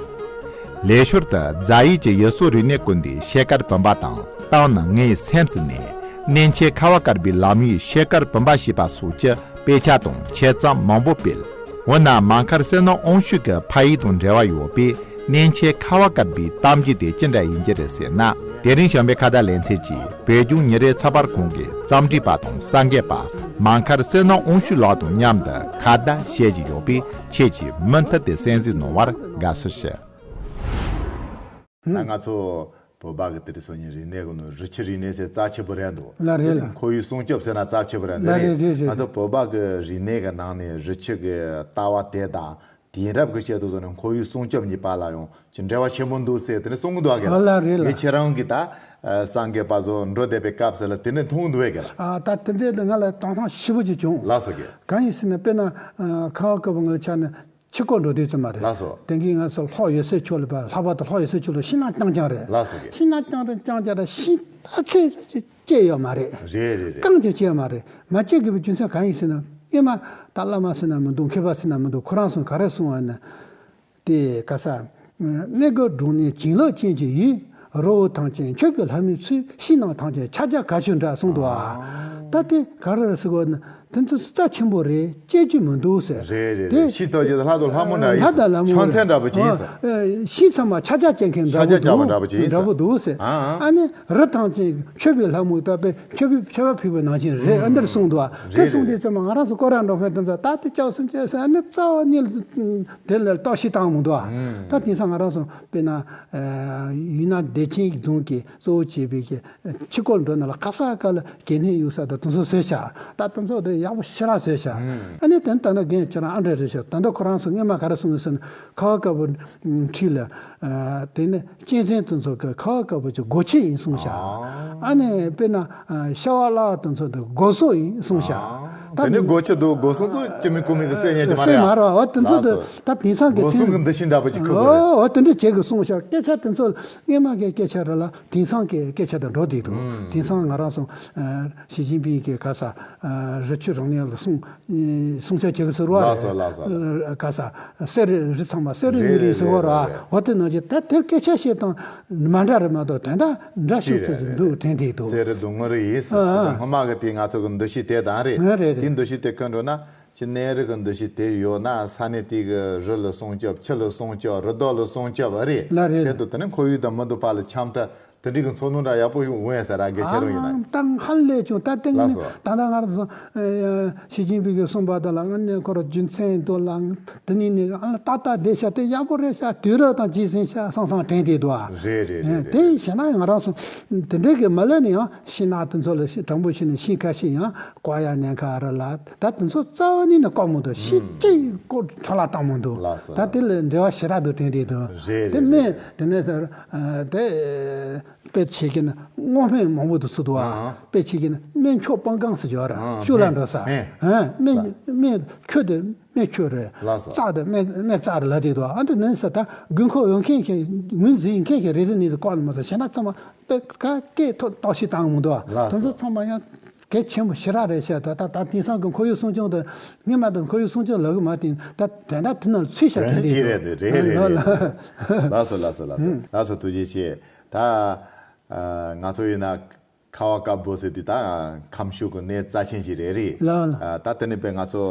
ལས་ཞོར་དུ་རྫ་ཡུལ་གྱི་ཡུལ་སྲོལ་རིག་གནས་ཀུན་ལྡན་ཤེལ་དཀར་བུམ་པ་དང་བཏང་ནི་ངའི་སེམས་སུ་གནས། གནས་མཆེད་ཁ་བ་དཀར་པོའི་ལམ་ཡིག་ཤེལ་དཀར་བུམ་པ་ཞེས་པ་སོགས་ཀྱི་དཔེ་ཆ་དང་ཆེད་རྩོམ་མང་པོ་སྤེལ། འོ་ན་མ་མཁར་བསོད་ནམས་དབང་ཕྱུག་གི་ཕ་ཡུལ་དང་འབྲེལ་བ་ཡོད་པའི་གནས་མཆེད་ཁ་བ་དཀར་པོའི་གཏམ་རྒྱུད་དེ་ཅི་འདྲ་ཡིན་གྱི་རེད་ཟེར་ན། དེ་རིང་གཞན་པའི་ཁ་བརྡ་ལེ་ཚན་གྱིས་བོད་ལྗོངས་ཉིན་རེའི་ཚགས་པར་ཁང་གི་རྩོམ་སྒྲིག་པ་དང་གསར་འགོད་པ་མ་མཁར་བསོད་ནམས་དབང་ཕྱུག་ལགས་དང་མཉམ་དུ་ཁ་བརྡ་བྱེད་བཞིན་ཡོད་པས་ཁྱེད་ཀྱིས་མུ་མཐུད་དེ་གསན་གཟིགས་གནང་བར་དགའ་བསུ་ཞུ། ད་ང་ཚོ་བོད་པ་གི་དེ་རིང་སང་ཉིན་རིག་གནས་གི་ནང་རི་ཆུ་རིག་གནས་ཟེར་རྩ་ཆེ་པོ་རེད་འདུག་ལ་རེད་ལ། ཁོར་ཡུག་སྲུང་སྐྱོབ་ཟེར་ན་རྩ་ཆེ་པོ་རེད་འདུག་ལ་རེད་རེད་རེད། ང་ཚོ་བོད་པ་གི་རིག་གནས་གི་ནང་ནས་རི་ཆུ་གི་ལྟ་བ་དེ་དང་དེང་རབས་གི་ཆེད་དུ་བཟོ་ནས་ཁོར་ཡུག་སྲུང་སྐྱོབ་གཉིས་བར་ལ་ཡང་ཅི་འབྲེལ་བ་ཆེན་པོ་འདུག་ཟེར་དེ་ནས་གསུང་གི་འདུག་ག་ལ་རེད་ལ། ངས་ཁྱེད་རང་གི་ད་གསར་འགོད་པ་ཚོ་འགྲོ་བསྡད་པའི་སྐབས་སུ་ལ་དེ་ནས་མཐོང་འདུག་བས་ག་ལ། ཨ་ད་དེ་འདྲས་ལ་ང་ལ་དོགས་སྣང་ཞེ་པོ་ཅིག་བྱུང་། ལགས་སོ་གི། གང་ཡིན་ཟེར་ན་དཔེར་ན་ཁ་བ་དཀར་པོ་ངོས་ལ་ཆ་ནས། ཕྱི་སྐོར་འགྲོ་དུས་ཙམ་མ་རེད། ལགས་སོ། དེང་གི་ང་ཚོ་ལྷོ་འོད་གསལ་ཕྱོགས་ལ་བ་ལྷག་པར་དུ་ལྷོ་འོད་གསལ་ཕྱོགས་ལ་ཤིང་ནགས་རྐྱང་རྐྱང་རེད། ལགས་སོ་གི། ཤིང་ནགས་རྐྱང་རྐྱང་རྐྱང་རྐྱང་རེད། ཤིང་རྩ་ཚད་ཅིག་སྐྱེས་ཡོད་མ་རེད། རེད་རེད་རེད། རྐང་ཅིག་སྐྱེས་ཡོད་མ་རེད། མ་སྐྱེས་དགོས་པའི་རྒྱུ་མཚན་གང་ཡིན་ཟེར་ན། ཨེ་མ་ད་བླ་མ་ཟེར་ན་མི་འདུག་མཁས་པ་ཟེར་ན་མི་འདུག་ཁོ་རང་ཚོ་ག་རེ་གསུང་བ་ན། དེ་ག་ས། གནས་སྐབས་འབྲོང་ནས་བྱིན་རླབས་ཅན་གྱི་ཡུལ། རི་བོ་ཐང་ཆེན་མཆོད་པའི་ལྷ་མོའི་ཚུལ། ཤིང་ནགས་ཐང་ཆེན་ཕྱག་རྒྱ་གར་ཆུ་འདྲ་གསུངས་འདུག་ཨ། ད་དེ་ག་རེ་རེད་ཟེར་གོ་ན། དེ་ཚོ་རྩ་ཆེན་པོ་རེད། སྐྱེ་རྒྱུ་མི་འདུག་ཟེར། རེད་རེད་དེ་རེད། ཤིང་ཐོག་ཅིག་ལྷ་དང་ལྷ་མོ་འདྲ་ཡིན། ལྷ་དང་ལྷ་མོ་ཕྱག་མཚན་འདྲ་པོ་ཅིག་ཡིན་ཟེར། ཨ་ཤིང་ཚང་མ་ཕྱག་རྒྱ་བཅིངས་མཁན་འདྲ་པོ་ཕྱག་རྒྱ་བཅིངས་པ་འདྲ་པོ་ཅིག་ཡིན་ཟེར། འདྲ་པོ་འདུག་ཟེར། ཨ་ཨ། ཨ་ནི་རི་ཐང་ཅིག་མཆོད་པའི་ལྷ་མོ་ད་དཔེ་མཆོད་པའི་མཆོད་པ་ཕུལ་བའི་ནང་བཞིན་རེད། ཨ་འདིར་གསུངས་འདུག་ཨ། དེ་རེད་གསུངས་རེད། དུས་ཙམ་ང་རང་ཚོ་སྐོར་ར་འགྲོ་མཁན་དེ་ཚོ་ད་དེ་སྐྱག་སུན་ཆེ་ཟེར། ཨ་ནི་རྩ་བ་ཉིད་དེ་ལ་བརྟག་ཞིབ་བཏང་མི་འདུག་ཨ། ཨ་ད་དེང་སང་ང་རང་ཚོ་དཔེར་ན་ཡུལ་ན་བདེ་ཆེན་རྫོང་གིས་གཙོ་བོ་བྱས་པའི་ཕྱི་སྐོར་འགྲོ་ན་ལ་ག་ས་ག་ལ་གད་སྙིགས་གཡུག་ས་དང་དེ་ཚོ་བཟོས་བཞག་ད་དེ་ཚོ་དེ། ཡག་པོ་ཞེ་དྲག་བཟོས་ཤག་ཨ་ནི་དེ་ནི་ད་ནི་རྒན་ཁྱེད་རང་ཨ་འདྲ་རེད་ཤག་ད་ལྟ་ཁོ་རང་ཚོ་སྔོན་མ་ག་རེ་གསུངས་ཡོད་ཟེར་ན། ཁ་བ་དཀར་པོ་འཁྲིས་ལ། དེ་ནི་གཅན་གཟན་དེ་ཚོ་གི་ཁ་བ་དཀར་པོ་གི་སྒོ་ཁྱི་ཡིན་གསུངས་ཤག་ཨ་ནི་དཔེར་ན་ཤ་བ་ལ་བ་དེ་ཚོ་དེ་སྒོ་ཟོག་ཡིན་གསུངས་ཤག་ད་དེ་ནི་སྒོ་ཁྱི་འདུག་སྒོ་ཟོག་ཚོ་ཅི་མི་ཀུ་མི་གི་སེ་ཉལ་གྱི་མ་རེད་ཨ། མ་རེད་བ། དེ་ཚོ་དེ་ད་དེང་སང་གི་སྒོ་ཟོག་གི་འདུ་ཤེས་འདྲ་པོ་ཅིག་ཁུག་གི་རེད། འོ་དེ་འདྲ་བྱེད་དགོས་གསུངས་ཤག་སྐད་ཆ་དེ་ཚོ་སྔོན་མ་གི་སྐད་ཆ་རེད་ལ་དེང་སང་གི་སྐད་ཆ་དང་འགྲོ་བསྡད་འདུག་དེང་སང་ང་རང་ཚོ་ཞི་ཅིན་ཕིང་གི་ག་ས་རི་ཆུ་རང་ཉིད་ལ་སྲུང་སྲུང་སྐྱོབ་བྱེད་དགོས་ཟེར་བ་ལགས་སོ་ལགས་སོ། རེད། ག་ས་གསེར་རི་རི་ཚང་མ་གསེར་རི་རེད་དངུལ་རི་ཟེར་བ་རེད་རེད་རེད། འོ་དེ་ནང་བཞིན་ད་དེར་སྐད་ཆ་བཤད་སྟངས་མ་འདྲ་རེད་མ་གཏོགས་དོན་དག་འདྲ་ཤོས་ཅིག་འདུག་དྲན་བསྡད་འདུག་གསེར་རི་དང་དངུལ་རི་ཡིན་ཟེར། ཨ་ཨ། སྔོན་མ་གི་དེ་ང་ཚོ་གི་འདུ་ཤེས་དེ་དང་རེད། ཨ་རེད་རེད། དེ་འདུ་ཤེས་དེ་ཁོ་འགྲོ་ན་ཅི་གནས་རི་གི་འདུ་ཤེས་དེ་ཡོད་ན་ས་གནས་དེ་གི་རི་ལ་སྲུང་སྐྱོབ་ཆུ་ལ་སྲུང་སྐྱོབ་རི་དྭགས་ལ་སྲུང་སྐྱོབ་ཨ་རེད། ལ་རེད། དེ་དུ་དེ་ནི་ཁོར་ཡུག་དང་མི་འདུག་པ་ལ་འཆམ་ཐབས། དེ་འདྲའི་གི་འཚོ་སྣོན་འདྲ་ཡག་པོ་ཞིག་འོང་ཡ་ཟེར་ར་གལ་ཆེ་རུང་ཡིན་ན། ཨ་ཏང་ཧ་ལས་བྱུང་ད་ལྟ་ལགས་སོ། ད་ལྟ་ང་རང་ཚོ་ཞི་ཅིན་ཕིང་གིས་གསུངས་པ་དང་ལ་ཨ་ནི་ཁོ་ར་རྒྱུ་མཚན་འདུག་ལ་དེ་ནི་ནི་ཨ་ལ་ཏག་ཏག་བསྡད་ཤག་དེ་ཡག་པོ་རེད་ཤག་དུས་རབས་དང་རྗེས་ཟིན་ཤག་བསམ་བསམ་དྲན་བསྡད་འདུག་ཨ། རེད་རེད་རེད་རེད། དེ་བྱས་ན་ང་རང་ཚོ་དེ་འདྲའི་གི་མ་ལས་ནི་ཡང་ཤིང་ནགས་དེ་ཚོ་ལ་དྲང་པོ་བཤད་ནས་ཤིང་ཁ་ཤས་ཡང་བཀོག་ཡ་ཉེན་ཁ་ར་ལ་ད་དེ་ཚོ་རྩ་བ་ནས་ནི་བཀོག་མི་འདུག་ཤིང་གཅིག་བཀོག་འཕྲོ་བརླག་བཏང་མི་འདུག་ལགས་སོ། ད་དེ་ལ་འབྲེལ་བ་ཞེ་དྲག་འདུག་དྲན་བསྡད་འདུག་རེད་དེ་རེད་སྨན་རེད། དེ་ནས་ཟེར་དེ། དཔེ་བྱེད་ཀྱིན་སྔོ་སྨན་མང་པོ་དུ་ཚུད་འདུག་ཨ། ཨ། དཔེ་བྱེད་ཀྱིན་སྨན་མཆོག་སྤང་གང་ཟེར་ཡོད་རེད། ཨ། ཤུགས་ལ་འགྲོ་ས། སྨན། ཨ། སྨན་སྨན་ཁྱོད་དེ་སྨན་ཁྱོད་རེད། ལགས་སོ། རྩ་དེ་སྨན་སྨན་རྩ་རེད་ལབ་བསྡད་འདུག་ཨ། འདི་ནས་ས་ད་དགོས་མཁོ་ཡོད་མཁན་གྱི་ངོས་འཛིན་མཁན་གྱི་རེད་དེ་ནས་བཀག་ནས་མ་ཟད་གཞན་དག་ཚང་མ་དཔེ་ཁ་སྐད་ཐོག་ཏོག་ཞིག་བཏང་མི་འདུག་ཨ། ལགས་སོ། དེ་ཚོ་ཚང་མ་ཡང་གལ་ཆེན་པོ་ཞེ་དྲག་རེད་ཤག་ད་ད་ད་དེང་སང་གི་ཁོར་ཡུག་སྲུང་སྐྱོང་དང་སྔོན་མ་དང་ཁོར་ཡུག་སྲུང་སྐྱོང་ལབ་གི་མ་དེ་ད་དོན་དག་དེ་ནང་ཚུད་ཤག་དོན་དེ་ཅི་རེད་འདུག་རེད་རེད་རེད། ལགས་སོ་ལགས་སོ་ལགས་སོ་ལགས་སོ་ཐུགས་རྗེ་ཆེ། ད། ཨ། ང་ཚོ་ཡིན་ན་ཁ་བ་དཀར་པོ་ཟེར་དུས་ད་ཁམས་ཕྱོགས་ཀྱི་གནས་རྩ་ཆེན་ཞིག་རེད་རེད། ལགས་ལགས། ཨ། ད་དེ་ནས་པས་ང་ཚོ་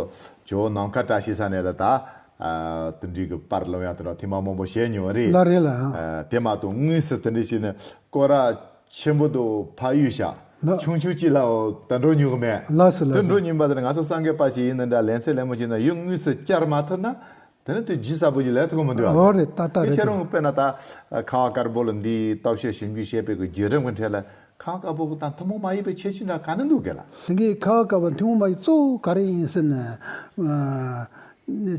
ཇོ་བོ་ནམ་མཁའ་བཀྲ་ཤིས་ས་ནས་ལ་ད། ཨ། དེ་འདྲའི་གི་པར་སློང་ཡ་དེ་འདྲ་ཐེངས་མ་མང་པོ་བྱས་མྱོང་རེད། ལགས་རེད་ལགས། ཨ། དེ་མ་གཏོགས་དངོས་སུ་དེ་འདྲ་བྱས་ནས་སྐོར་ར་ཆེན་པོ་དུ་ཕ་ཡུལ་བྱ། ལགས། ཆུང་ཆུང་ཅིག་ལའོ་ད་འགྲོ་མྱོང་གི་མེད། ལགས་སོ་ལགས་སོ། དེ་འགྲོ་མྱོང་པ་དེ་ནས་ང་ཚོ་སངས་རྒྱས་པ་ཞིག་ཡིན་ན་འདྲ་ལན་ཚད་ལན་མོ་བྱས་ན་ཡུལ་དངོས་སུ་བཅར་མ་ཐུབ་ན། དེ་ནི་དེ་རྒྱུས་ཚ་པོ་ཞིག་ལས་ཐུབ་ཀྱི་མི་འདུག་ཨ། འོ་རེད་ད་ལྟ་དེ་རེད་ཁྱེད་རང་དཔེར་ན་ད་ཁ་བ་དཀར་པོ་ལ་འདིའི་སྟོབས་ཤུགས་ཞིབ་འཇུག་བྱས་པའི་གི་བརྒྱུད་རིམ་གྱི་གྲས་ལ་ཁ་བ་དཀར་པོ་གི་དང་ཐུན་མོང་མ་ཡིན་པའི་ཁྱད་ཆོས་འདྲ་ག་ནི་འདུག་གས་ལ། དེང་གི་ཁ་བ་དཀར་པོ་ཐུན་མོང་མ་ཡིན་གཙོ་བོ་ག་རེ་ཡིན་ཟེར་ན།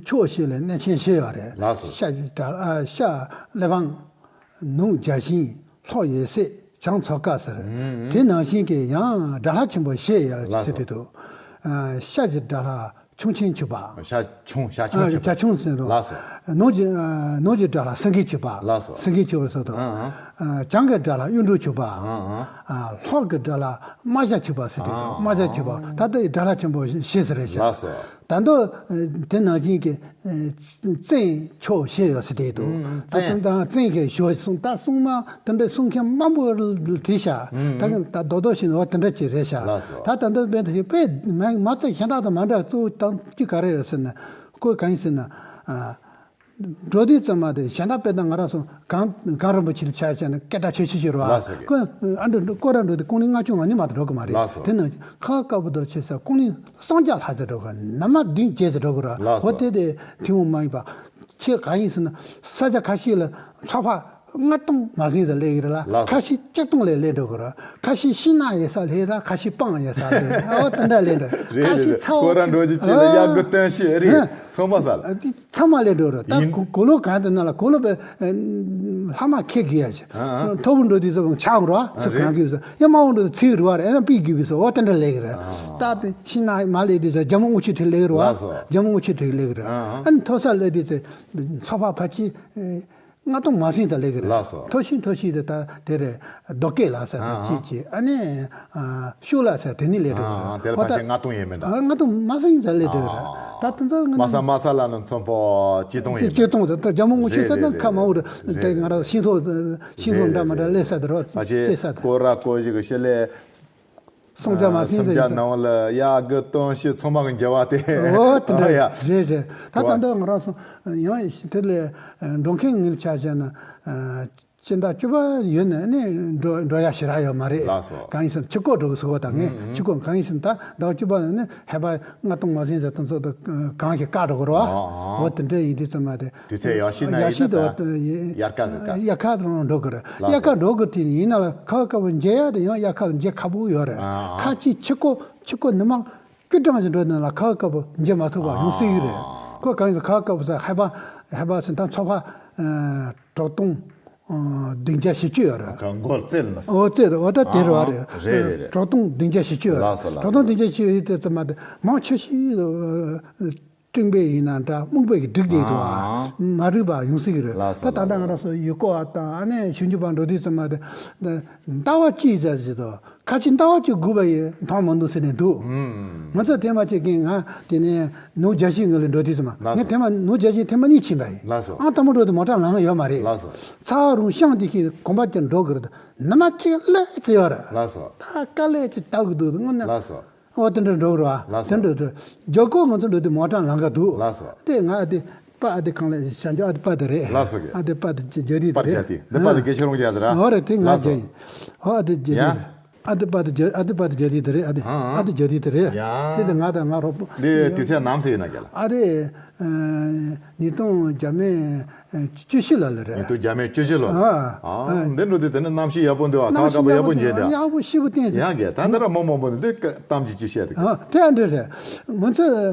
ཕྱོགས་བཞི་ལ་གནས་ཆེན་བཞི་ཡོད་རེད། ལགས་སོ། ཤ་བཞི་དགྲ་ལྷ། ཤ་གླེ་བམ། ནུབ་བརྒྱ་བྱིན། ལྷོ་འོད་གསལ། བྱང་མཚོ་དཀར་ཟེར། ཨུམ། དེ་ནང་བཞིན་གྱི་ཡང་དགྲ་ལྷ་ཆེན་པོ་བཞི་ཡོད་ཟེར་དེ་འདུག་ཤ་བཞི་དགྲ་ལྷ། ཁྱུང་ཆེན་ཆུ་བ། ཤ་ཁྱུང་ཤ་ཁྱུང་ཆུ་བ། ཤ་ཁྱུང་ཟེར་རོ། ལགས་སོ། ནུབ་ཀྱི་ནུབ་ཀྱི་དགྲ་ལྷ་སེང་གེ་ཆུ་བ། ལགས་སོ། སེང་གེ་ཆུ་བ་ཟེར་དོ། ཨང་ཨང་། བྱང་གི་དགྲ་ལྷ་གཡུ་འབྲུག་ཆུ་བ། ཨང་ཨང་། ལྷོ་གི་དགྲ་ལྷ་རྨ་བྱ་ཆུ་བ་ཟེར་དེ་དོ། ཨང་རྨ་བྱ་ཆུ་བ། ཨང་། ད་ལྟ་ཡི་དགྲ་ལྷ་ཆེན་པོ་བཞི་ཟེར་རེད་ཤག་ལགས་སོ། ད་དོ། དེ་ནང་བཞིན་གྱི། བཙན་ཕྱོགས་བཞི་ཡོད་ཟེར་དེ་དོ། ཨང་ཨང་། ད་བཙན། ད་བཙན་གྱི་ཞོ་གསུང་ད་གསུང་མ་དེ་འདྲ་གསུང་མཁན་མང་པོ་བྲིས་ཤག་ཨང་ཨང་། ད་ད་རྡོག་རྡོག་བྱས་ནས་འོ་དེ་འདྲ་ཅིག་རེད་ཤག་ལགས་སོ། ད་ད་འདི་བས་དེ་དཔེ་མ་མ་ཚད་གཞན་དག་དང་མ་འདྲ་གཙོ་བོ་དང་གཅིག་ག་རེ་རེད་ཟེར་ན། ཁོས་གང་ཡིན་ཟེར་ན། ཨ། འགྲོ་དུས་ཙམ་མ་དེ་གཞན་དག་དཔེ་དང་ང་རང་ཚོ་གངས་གངས་རིན་པོ་ཆེ་ལ་ཆ་བཞག་ན་སྐད་གྲགས་ཆེ་ཤོས་ཤིག་རེད་བ། ལགས་སོ། ཁོས་ཨ་འདྲ་སྐོར་ར་འགྲོ་དུས་ཀུན་གླེང་ལྔ་བཅུ་ང་གཉིས་མ་གཏོགས་འགྲོ་གི་མ་རེད། ལགས་སོ། དེ་ནང་ཁ་བ་དཀར་པོ་དེར་ཆེ་ས་ཀུན་གླེང་སུམ་བརྒྱ་ལྷག་ཙམ་འགྲོ་གི་རེད། ན་མ་བདུན་བརྒྱད་ཙམ་འགྲོ་གི་རེད། ལགས་སོ། འོ་དེ་དེ་ཐུན་མོང་མ་ཡིན་པ། ཁྱེད་གང་ཡིན་ཟེར་ན། ས་ཆ་ཁ་ཤས་ལ་ཚོགས་པ་ལྔ་སྟོང་མ་ཟིན་ཙམ་སླེབས་ཀྱི་རེད་ལ། ལགས་སོ། ཁ་ཤས་ཆིག་སྟོང་ལས་སླེབས་འགྲོ་གི་རེད། ཁ་ཤས་ཤིང་ནགས་ཡོད་ས་སླེབས་ར། ཁ་ཤས་སྤང་ཡོད་ས་སླེབས་ར། འོ་དེ་འདྲ་སླེབས་འགྲོ། རེད་ཁ་རེད་ཤས་རེད། ཚ་བོ་ཁོ་རང་འགྲོ་རྒྱུ་ཅིག་ལ་ཨ་གཡག་གི་སྟོན་ཤེས་རེད། ཨ། ཚང་མ་ས་ལ། ཨ་དེ་ཚང་མ་སླེབས་འགྲོ་རེད། ད་ཡིན། གོ་གོ་ལོ་གང་དེ་ན་ལ་གོ་ལོ་པའི་ལྷག་མ་ཁེ་གི་ཡ་ཆེ། ཨ་ཨ། མཐོ་པོ་འགྲོ་དུས་ཚོ་ཆག་འགྲོ་ཨ། ཚུར་རེད། གང་གི་ཡོད་ས། ཡ་དམའ་བོ་འགྲོ་དུས་ཚིག་རུ་བ་རེད། ཨ་ན་པི་གི་བི་ས། འོ་དེ་འདྲ་སླེབས་གི་རེད། ཨ། ད་དེ་ཤིང་ནགས་མ་སླེབས་དུས་ཚོ་རྒྱ་མོ་དངུལ་ཆུ་ཁྲི་སླེབས་རུ་བ། ལགས་སོ། རྒྱ་མོ་དངུལ་ཆུ་ཁྲི་སླེབས་གི་རེད། ཨ་ཨ། ཨ་ནི་མཐོ་ས་སླེབས་དུས་ཚོ་ཚོགས་པ་ཕལ་ཆེར། ལྔ་སྟོང་མ་ཟིན་ཙམ་སླེབས་ཀྱི་རེད། ལགས་སོ། མཐོ་ཤོས་མཐོ་ཤོས་དེ་ད་དེ་རེད། རྡོ་སྐས་ལ་ཟེར་དེ་ཨ་ཨ། གཅིག་གཅིག་ཨ་ནི། ཨ། ཤུག་ལ་ཟེར་དེ་ནི་སླེབས་འགྲོ་གི་རེད། ཨ་ཨ། དེ་ལ་ཕལ་ཆེར་ལྔ་སྟོང་ཡས་མིན་འདྲ། ལྔ་སྟོང་མ་ཟིན་ཙམ་སླེབས་འགྲོ་གི་རེད། ཨ་ཨ། ད་དེ་ཚོ་ལྔ་སྟོང་མ་ས་མ་ས་ལ་ནི་ཚོན་པོ་གཅིག་སྟོང་ཡས་མིན། གཅིག་སྟོང་ཟེར་ད་རྒྱ་མོ་དངུལ་ཆུ་རེད་ཟེར་ན་རེད་ཁ་མང་བོ་རེད། རེད་དེ་ང་རང་ཤིང་ཐོག་ཤིང་ཐོག་འདྲ་མ་འདྲ་སླེབས་ས་དེ་རོ་ཕལ་ཆེར་སླེབས་ས་དེ། སྐོར་ར་སྐོར་ཞིག་གི་ཤི་ལས། སུམ་བརྒྱ་མ་ཟིན་ཟེར་ཡིན་ས། སུམ་བརྒྱ་ནང་ལ་གཡག་གི་སྟོན་ཤུགས་ཚང་མ་གི་འགྱུར་བ་དེ། ཨོ་དེ་འདྲ། ཨ་ཡ། རེད་རེད། ད་ད་ལྟ་ང་རང་ཚོ་ཡང་དེ་ལས་འགྲོ་མཁན་ངེད་ཆ་བཞག་ན་སྤྱི་ཟླ་བཅུ་པ་ཡོད་ནས་ནི་འགྲོ་འགྲོ་ཡ་ཞེ་དྲག་ཡོད་མ་རེད། ལགས་སོ། གང་ཡིན་ཟེར་ན་ཕྱིར་སྐོར་འགྲོ་གི་སུ་གོ་དང་ངས་ཕྱིར་སྐོར་གང་ཡིན་ཟེར་ན་ད་ཟླ་བ་བཅུ་པ་ནས་ནི་ཧེ་བ་ལྔ་སྟོང་མ་ཟིན་ཟེར་དེ་ཚོ་དེ་གང་ཞིག་བཀག་འགྲོ་གི་རེད་བ། ཨོ་དེ་འདྲ་ཡིན་དུས་ཙམ་མ་དེ། དུས་ཚོད་ཡག་ཤོས་ན་ཡག་ཤོས་ཡིན་ན་དེ་ད་དབྱར་ཁ་གི་སྐབས། དབྱར་ཁ་རང་འགྲོ་གི་རེད། ལགས་སོ། དབྱར་ཁ་འགྲོ་གི་དེ་ཡིན་ན་ལ་ཁ་བ་དཀར་པོ་མཇལ་ཡ་དེ་ཡང་དབྱར་ཁ་ལ་མཇལ་ཁག་པོ་ཡོད་རེད། ཨ་ཨ། ཁ་ཅིག་ཕྱི་སྐོར་ཕྱི་སྐོར་ནི་མ། སྐུ་དྲང་ཞིག་འགྲོ་ནས་ལ་ཁ་བ་དཀར་པོ་མཇལ་མ་ཐུབ་པ་ཡོང་སྲིད་ཀྱི་རེད། ཨ། ཁོ་གང་ཡིན་ཁ་བ་དཀར་པོ་ཟེར་ཧེ་པ་ཧེ་པ་ཟེར་ད་ཚོ་ཕ་དྲུག་སྟོང་བདུན་བརྒྱ་བཞི་བཅུ་ཡོད་རེད། གང་མགོར་རྩེ་ལ་ན་ཨོ་རྩེ་ད་ཨོ་ད་དེ་རེད་བ་རེད། ཨ། རེད་རེད་རེད། དྲུག་སྟོང་བདུན་བརྒྱ་བཞི་བཅུ་ཡོད་རེད། ལགས་སོ་ལགས་སོ། དྲུག་སྟོང་བདུན་བརྒྱ་བཞི་བཅུ་ཡོད་དེ་ཚོ་མ་དེ་མང་ཆེ་ཤོས་སྤྲིན་པའི་ཡིན་ན་འདྲ་སྨུག་པའི་གི་སྒྲིག་བསྡད་འདུག་ཨ། མ་རིག་པ་ཡོང་སྲིད་ཀྱི་རེད། ལགས་སོ་ད་ད་ལྟ་ལགས་སོ། ང་རང་ཚོ་ཡུལ་སྐོར་བ་དང་ཨ་ནེ་ཞིབ་འཇུག་པ་འགྲོ་དུས་ཙམ་མ་དེ་ཟླ་བ་གཅིག་ཙམ་ཞིག་དང་། ཁ་ཆེ་ཟླ་བ་གཅིག་སྒུག་པ་ཡིན་མཐོང་མི་འདུག་ཟེར་ནས་འདུག་ང་ཚོ་ཐེངས་མ་གཅིག་གིན་ང་དེ་ནས་ནུབ་རྒྱལ་ཤིང་ངོས་ལ་འགྲོ་དུས་ཙམ་ལགས་ངས་སོ། ཐེངས་མ་ནུབ་རྒྱལ་ཤིང་ཐེངས་མ་གཉིས་ཕྱིན་པ་ཡིན། ལགས་སོ། ཨང་དང་པོ་འགྲོ་དུས་མོ་ཊ་ལང་ཡོད་མ་རེད། ལགས་སོ། ཚ་བ་རུང་ཤང་དེ་ཤིང་གོམ་པ་ཅན་འགྲོ་དགོས་རེད། ནུ་མ་གཅིག་ཀླད་ཅིག་ཡོད་རེད། ལགས་སོ། ད་དཀའ་ལས་ཅིག་ལྟ་དགོས་འདུག་དངོས་གནས། ལགས་སོ། ཨོ་དེ་འདྲ་འགྲོ་གི་རེད་བ། ལགས་སོ། དེ་འདྲ་འགྲོ། རྒྱ་སྐོར་ང་ཚོ་འགྲོ་དུས་མོ་ཊ་ལང་ག་འདུག་ལགས་སོ། དེ་ང་དེ་པ་ཨ་དེ་གང་ལ་བྱང་ཆུབ་ཨ་དེ་པ་དེ་རེད། ལགས་སོ་གི། ཨ་དེ་པ་དེ་རྒྱ་རིགས་པར་དེ་རྒྱ་རེད། དེ་འདི་པར་དེ་སྐད་ཆ་རོང་རྒྱ་ཟེར་ར། ཨོ་རེད་དེ་ང་ལགས་སོ། རྒྱ་ཡིན། ཨོ་ཨ་དེ་རྒྱ་རིགས་ཡ། རེད། ཨ་དེ་པ་དེ་རྒྱ་ཨ་དེ་པ་དེ་རྒྱ་རིགས་དེ་རེད། ཨ་དེ་ཨ་ཨ་དེ་རྒྱ་རིགས་དེ་རེད། ཡ། དེ་དེ་ང་དང་ང་རོགས་པོ། འདི་དུས་ཚོད་ནམ་ཟེར་ཡིན་ན་རྒྱ་ལ། ཨ་རེད། ཉིས་སྟོང་བརྒྱ་མེད་བཅུ་བཞི་ལ་ལ་རེད། ཉིས་སྟོང་བརྒྱ་མེད་བཅུ་བཞི་ལོ། ཨ། ཨ། འདི་འགྲོ་དུས་དེ་ནི་གནམ་གཤིས་ཡག་པོ་འདུག་ཨ། ཁ་བ་དཀར་པོ་ཡག་པོ་མཇལ་འདུག་ཨ། ཡག་པོ་ཞེ་པོ་བསྟན་ཡང་གི་ད་འདི་ར་མོ་མོ་མོ་འདི་གཏམ་གྱི་ཅི་བཤད་འདུག་ཨ། དེ་ཨ་འདྲ་རེད། ང་ཚོ་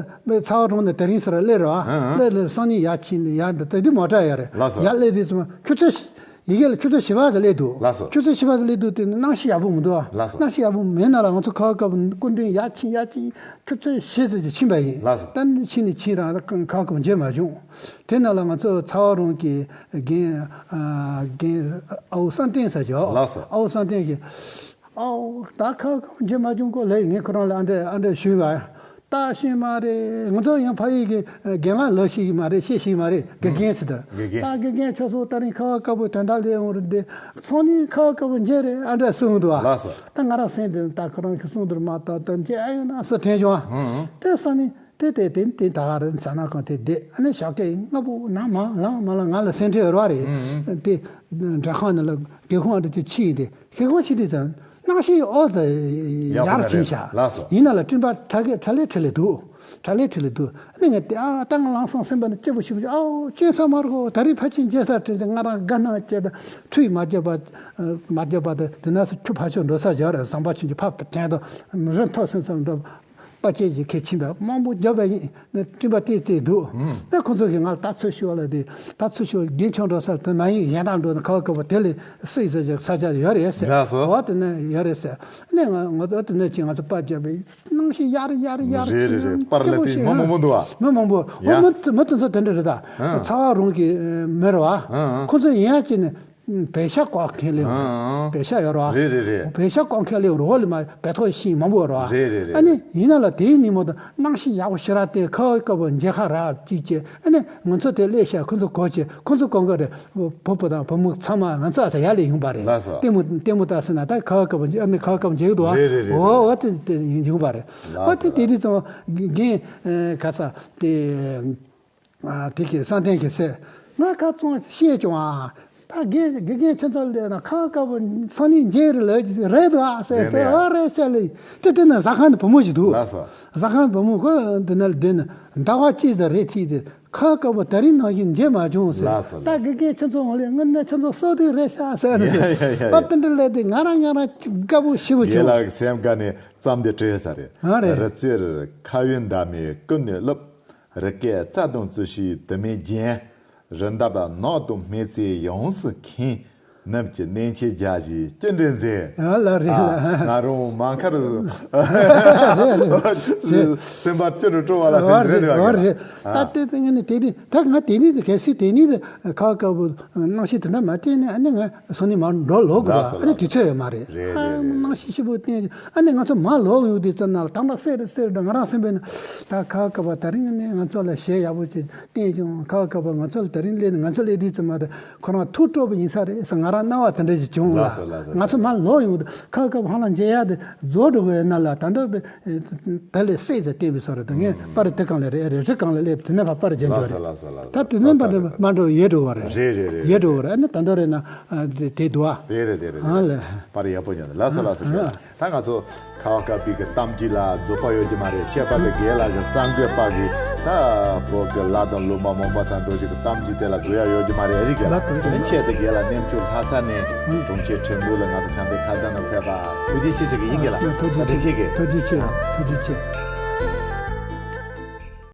པའི་ཚ་བ་གྲོང་ནས་དེ་རིང་སར་སླེབས་རོགས་ཨ། ཨ། སླེབས་ལ་སང་ཉིན་ཡར་ཕྱིན་ཡར་འདི་དེ་དུས་མོ་ཊ་ཡར་རེད། ལགས་སོ། ཡར་སླེབས་དུས་ཙམ་ཁྱོད་ཚོ་ཡི་གེ་ལ་ཁྱོད་ཚོ་བཞི་པ་གི་སླེབས་འདུག་ལགས་སོ། ཁྱོད་ཚོ་བཞི་པ་གི་སླེབས་འདུག་དེ་ནི་གནམ་གཤིས་ཡག་པོ་མི་འདུག་ཨ། ལགས་སོ། གནམ་གཤིས་ཡག་པོ་མེད་ན་ལ་ང་ཚོ་ཁ་བ་དཀར་པོ་སྐུ་མདུན་ཡར་ཕྱིན་ཡར་ཕྱིན་ཁྱོད་ཚོ་བཞི་ཙམ་ཅིག་ཕྱིན་པ་ཡིན། ལགས་སོ། ད་ནི་ཕྱིན་ནི་ཕྱིན་རང་ཁ་བ་དཀར་པོ་མཇལ་མ་བྱུང་། དེ་ནང་ལ་ང་ཚོ་ཚ་བ་རོང་གི་རྒན་ཨ་རྒན་ཨ་བོ་བསམ་གཏན་ཟེར་ཅོག་ལགས་སོ། ཨ་བོ་བསམ་གཏན་གྱིས་ཨ་བོ་ད་ཁ་བ་དཀར་པོ་མཇལ་མ་བྱུང་གོ་ལབ་ངས་ཁོ་རང་ལ་ཨ་འདྲས་ཨ་འདྲས་ཞུས་པ། ད་ཤེས་མ་རེད། ང་ཚོ་ཡང་ཕ་ཡུལ་གྱི་རྒན་ལགས་ལབ་ཤེས་ཀྱི་མ་རེད། བཤད་ཤེས་ཀྱི་མ་རེད། དགེ་རྒན་ཟེར་དར། དགེ་རྒན། ད་དགེ་རྒན་ཁྱོད་ཚོ་ད་རིང་ཁ་བ་དཀར་པོ་དོན་དག་ལས་འོང་རེད་འདི་སང་ཉིན་ཁ་བ་དཀར་པོ་མཇལ་རེད་ཨ་འདྲས་གསུངས་འདུག་ཨ། ལགས་སོ། ད་ང་རང་སེམས་དེ་ད་ཁོ་རང་གི་གསུང་དུར་མ་ཏག་ཏག་མཇལ་ཨ་ཡོད་ན་སུ་དྲན་བྱུང་ཨ། ཨང་། དེ་སང་ཉིན། དེ་དེ་དེ་དེ་ད་ག་རེ་ཟ་ན་གང་དེ་བསྡད་ཨ་ནི་ཞོགས་ཀས་སྔ་པོ་ན་མ་ལངས་མ་ལངས་ང་ལ་སེམས་ཁྲལ་ཡོད་རེད་བ་རེད། ཨུ་ཨུ། དེ་འདྲ་ཁང་ནང་ལ་སྒེའུ་ཁུང་ཨ་འདྲ་ཅིག་ཕྱིས་ཏེ་སྒེའུ་ཁུང་ཕྱིས་དུས་ཙམ་གནམ་གཤིས་ཨོ་ཙི་ཡག་པོ་ཡར་ཕྱིན་ཤག་ལགས་སོ། ཡིན་ན་ལ་སྤྲིན་པ་ཁྲ་གེ་ཁྲ་ལེ་ཁྲི་ལེ་འདུག་ཁྲ་ལེ་ཁྲི་ལེ་འདུག་ཨ་ནི་ངས་དེ་ཨ་ད་ང་ལངས་སོང་སེམས་པ་ནི་སྐྱིད་པོ་ཞིག་ཨའོ་སྐྱོན་ས་མ་རྒོ་ད་རེས་ཕ་ཆེན་མཇལ་ས་དྲན་ཏེ་ང་རང་དགའ་སྣང་སྐྱེས་ད་ཁྲུས་མ་བརྒྱབ་པ་མ་བརྒྱབ་པ་དེ་དེ་ན་སུ་ཁྱུ་ཕ་ཆོ་འགྲོ་ས་སྦྱར་ཟམ་པ་ཆུང་ཆུང་ཕ་དྲན་དང་རི་མཐོ་སེང་སེང་འགྲོ། པ་ཅན་གྱི་ཁས་ཕྱིན་པ་མང་པོ་བརྒྱབ་པ་ཡིན་ནས་སྤྲིན་པ་ཏེ་ཏེ་འདུག་ཨུམ། ནས་ཁོ་ཚོ་གིས་ང་ལ་ད་ཚུར་ཤོག་ལ་དེ་ད་ཚུར་ཤོག་རྒན་ཆུང་འགྲོ་སར་དེ་མ་ཡིན་གཞན་དག་འགྲོ་ནས་ཁ་བ་ཁ་བ་དེ་ལས་སྲིད་ཟེར་གྱི་ས་ཆ་ཡོད་རེད་ཟེར། ལགས་སོ། འོ་དེ་ནས་ཡོད་རེད་ཟེར། ནས་ང་ང་ཚོ་དེ་ནས་ཅིག་ང་ཚོ་པ་བརྒྱབ་པའི་གནམ་གཤིས་ཡར་ཡར་ཡར་རེད་ཕྱིན་རེད་ཡང་པར་ལ་སྐྱིད་པོ་དེ་ཞིག་མི་མང་པོ་འདུག་ཨ། མི་མང་པོ་ཡ། འོ་མི་མི་དེ་ཚོ་དེ་འདྲ་རེད་ད། ཨ། ཚ་བ་རོང་གི་མི་རེད་བ། ཨ་ཨ། ཁོ་ཚོ་ཡིན་ཡང་ཅིག་ནས། བེ་ཤ་བཀོག་མཁན་ལེའུ། ཨང་ཨང་། བེ་ཤ་ཡོད་རོ། རེད་རེད་རེད། བེ་ཤ་བཀོག་མཁན་ལེའུ་རོ་ལི་མ་བེ་ཐོག་ཤིང་མང་པོ་ཡོད་རོ། རེད་རེད་རེད། ཨ་ནི་ཡིན་ན་ལ་དེའི་ཉིན་མོ་དང་གནམ་གཤིས་ཡག་པོ་ཞེ་དྲག་དེ་ཁ་བའི་སྐབས་མཇལ་ཁ་རག་ཅིག་བྱས་ཨ་ནི་ང་ཚོ་དེ་སླེབས་ཤག་ཁོ་ཚོ་གོ་བྱས་ཁོ་ཚོ་གོ་ག་རེད། བུ་བུ་དང་བུ་མོ་ཚང་མ་ང་ཚོ་ཨ་ས་ཡར་ལས་ཡོང་པ་རེད། ལགས་སོ། ལྟད་མོ་ལྟད་མོ་ལྟ་ཟེར་ན་ད་ཁ་བའི་སྐབས་ཨ་ནི་ཁ་བའི་སྐབས་མཇལ་གི་འདུག་ཨ། རེད་རེད་རེད། འོ་འོ་དེ་དེ་ཡིན་ཡོང་པ་རེད། ལགས་སོ། འོ་དེ་དེ་དུས་ཙམ་རྒན་ག་ས་དེ། ཨ་དེ་གི་བསམ་གཏན་གྱི་ཟེར། ང་ཁ་ཚོང་བཤད་བྱུང་ཨ། ད་དགེ་དགེ་རྒན་ཁྱེད་ཚོ་ལས་ན་ཁ་བཀབ་སང་ཉིན་མཇལ་རེ་ལོས་རེད་དོ་ཨ་ཟེར་རེད་ཟེར་རེད། ཨ་རེད་ཟེར་ལེ། དེ་དེ་ན་ཟ་ཁང་ནས་བུ་མོ་ཞིག་འདུག་ལགས་སོ། ཟ་ཁང་བུ་མོ་ཁོ་འདི་ན་ལ་བསྡད་ན་ཟླ་བ་གཅིག་ཙམ་རེད་ཐིག་དེ་ཁ་བཀབ་ད་རིང་ནང་བཞིན་མཇལ་མ་བྱུང་ཟེར། ལགས་སོ། ད་དགེ་རྒན་ཁྱེད་ཚོ་ངོ་ལས་ངོ་ནས་ཁྱེད་ཚོ་སོ་དེ་རེད་ཤག་ཟེར་ཡ་ཡ་ཡ་ཡ། ཨ་དེ་འདྲ་ལས་དེ་ང་རང་ང་རང་དགའ་པོ་ཞེ་པོ་བྱུང་། ཡེ་ལགས་སེམས་དགའ་ནས་བརྩམས་ཏེ་བྲིས་ས་རེད། ཨ་རེད། རི་རྩེར་ཁ་བའི་འདབ་མས་ཀུན་ནས་བསླབས། རི་སྐེད་རྩྭ་དང་བཅུ་བཞིའི་དུ་མས་བརྒྱན། རི་འདབས་ནགས་དང་སྨེ་བརྩེགས་ཡོངས་སུ་ཁེངས། ནུབ་ཀྱི་གནས་ཆེན་རྒྱ་བཞིའི་སྐྱེ་འགྲོའི་མཛེས། ཨ་ལ་རེད་ལ། ང་རང་མ་མཁར་སེམས་པ་སྐྱིད་རུ་སྤྲོ་བ་ལ་སེམས་རེ་རེ་བ་རེད། ད་ལྟའི་དེ་ངས་ནི་དེ་ནི་ད་ང་དེ་ནི་གལ་སྲིད་དེ་ནི་ཁ་བཀབ་གནམ་གཤིས་དེ་འདྲ་མ་བསྟན་ནས་ཨ་ནི་ང་སང་ཉིན་མར་འགྲོ་ལོག་དགོས་ལགས་སོ། ཨ་ནི་དུས་ཚོད་ཡོད་མ་རེད། རེད་རེད་རེད། གནམ་གཤིས་ཞིབ་པོ་བསྟན་ཨ་ནི་ང་ཚོ་མར་ལོག་ཡོང་དུས་ཙམ་ན་ལ་ད་འདྲ་སེ་རེད་སེ་རེད་ང་རང་སེམས་པས་ནི་ད་ཁ་བཀབ་ད་རིང་ནི་ང་ཚོ་ལ་གཞས་ཡག་པོ་ཅིག་བསྟན་བྱུང་། ཁ་བཀབ་ང་ཚོ་ལ་དེ་རིང་སླེབས་ནས་ང་ཚོ་སླེབས་དུས་ཙམ་མ་དེ་ཁོ་རང་ཐུགས་སྤྲོ་པོ་ཡིན་ས་རེད་ཟེར་ང་རང་སྣང་བ་དེ་འདྲ་ཞིག་བྱུང་ལ། ལགས་སོ་ལགས་སོ། ང་ཚོ་མར་ལོག་ཡོང་དུས་ཁ་བཀབ་ཧང་ལ་མཇལ་ཡག་དེ་རྫོགས་འགྲོ་གི་ཡོད་ན་ལ་ད་འདྲ་ད་ལས་སྲིད་ཟེར་བསྟན་པའི་སོ་རེད། ད་ངས་པར་དེ་གང་ལས་རེད་རེ་རེ་གང་ལས་སླེབས་དེ་ནས་ཕ་པར་སྦྱིན་རྒྱུ་རེད། ལགས་སོ་ལགས་སོ། ད་དེ་ནས་མ་འགྲོ་མ་འགྲོ་ཡེ་འགྲོ་བ་རེད། རེད་རེད་རེད། ཡེ་འགྲོ་བ་རེད། ཨ་ནི་ད་འདོ་རེད་ན་དེ་དེ་འདུག་ཨ། དེ་རེད་དེ་རེད། ཨ་ལས། པར་ཡག་པོ་ཉོ་ལགས་སོ་ལགས་སོ། ཨ། ད་ང་ཚོ་ཁ་བ་བཀབ་པའི་གི་གཏམ་རྒྱུད་ལ་རྫོགས་པ་ཡོད་ཀྱི་མ་རེད། ཁྱད་པར་དུ་རྒན་ལགས་ཀྱི་གསར་འགོད་པ་གིས་ད་བོད་ཀྱི་ལྷ་དང་ལུང་པ་མོན་པ་དང་འགྲོ་རྒྱུ་གི་གཏམ་རྒྱུད་དེ་ལ་དགོས་ཡག་ཡོད་ཀྱི་མ་རེད། ཨ་རིག་ག་ལ་ལགས་སོ། ཆེད་དུ་རྒན་ལགས་གནས་མཆོག་ལྷ་ས་ནས་དྲུང་ཆེ་ཁྲིན་པུ་ལ་ང་ཚོ་བྱམས་པའི་ཁ་བརྡ་ནང་ཕེབས་པ་ཐུགས་རྗེ་ཆེ་ཞུ་གི་ཡིན་གྱི་ལགས། ཐུགས་རྗེ་ཆེ། ཐུགས་རྗེ་ཆེ། ཐུགས་རྗེ་ཆེ།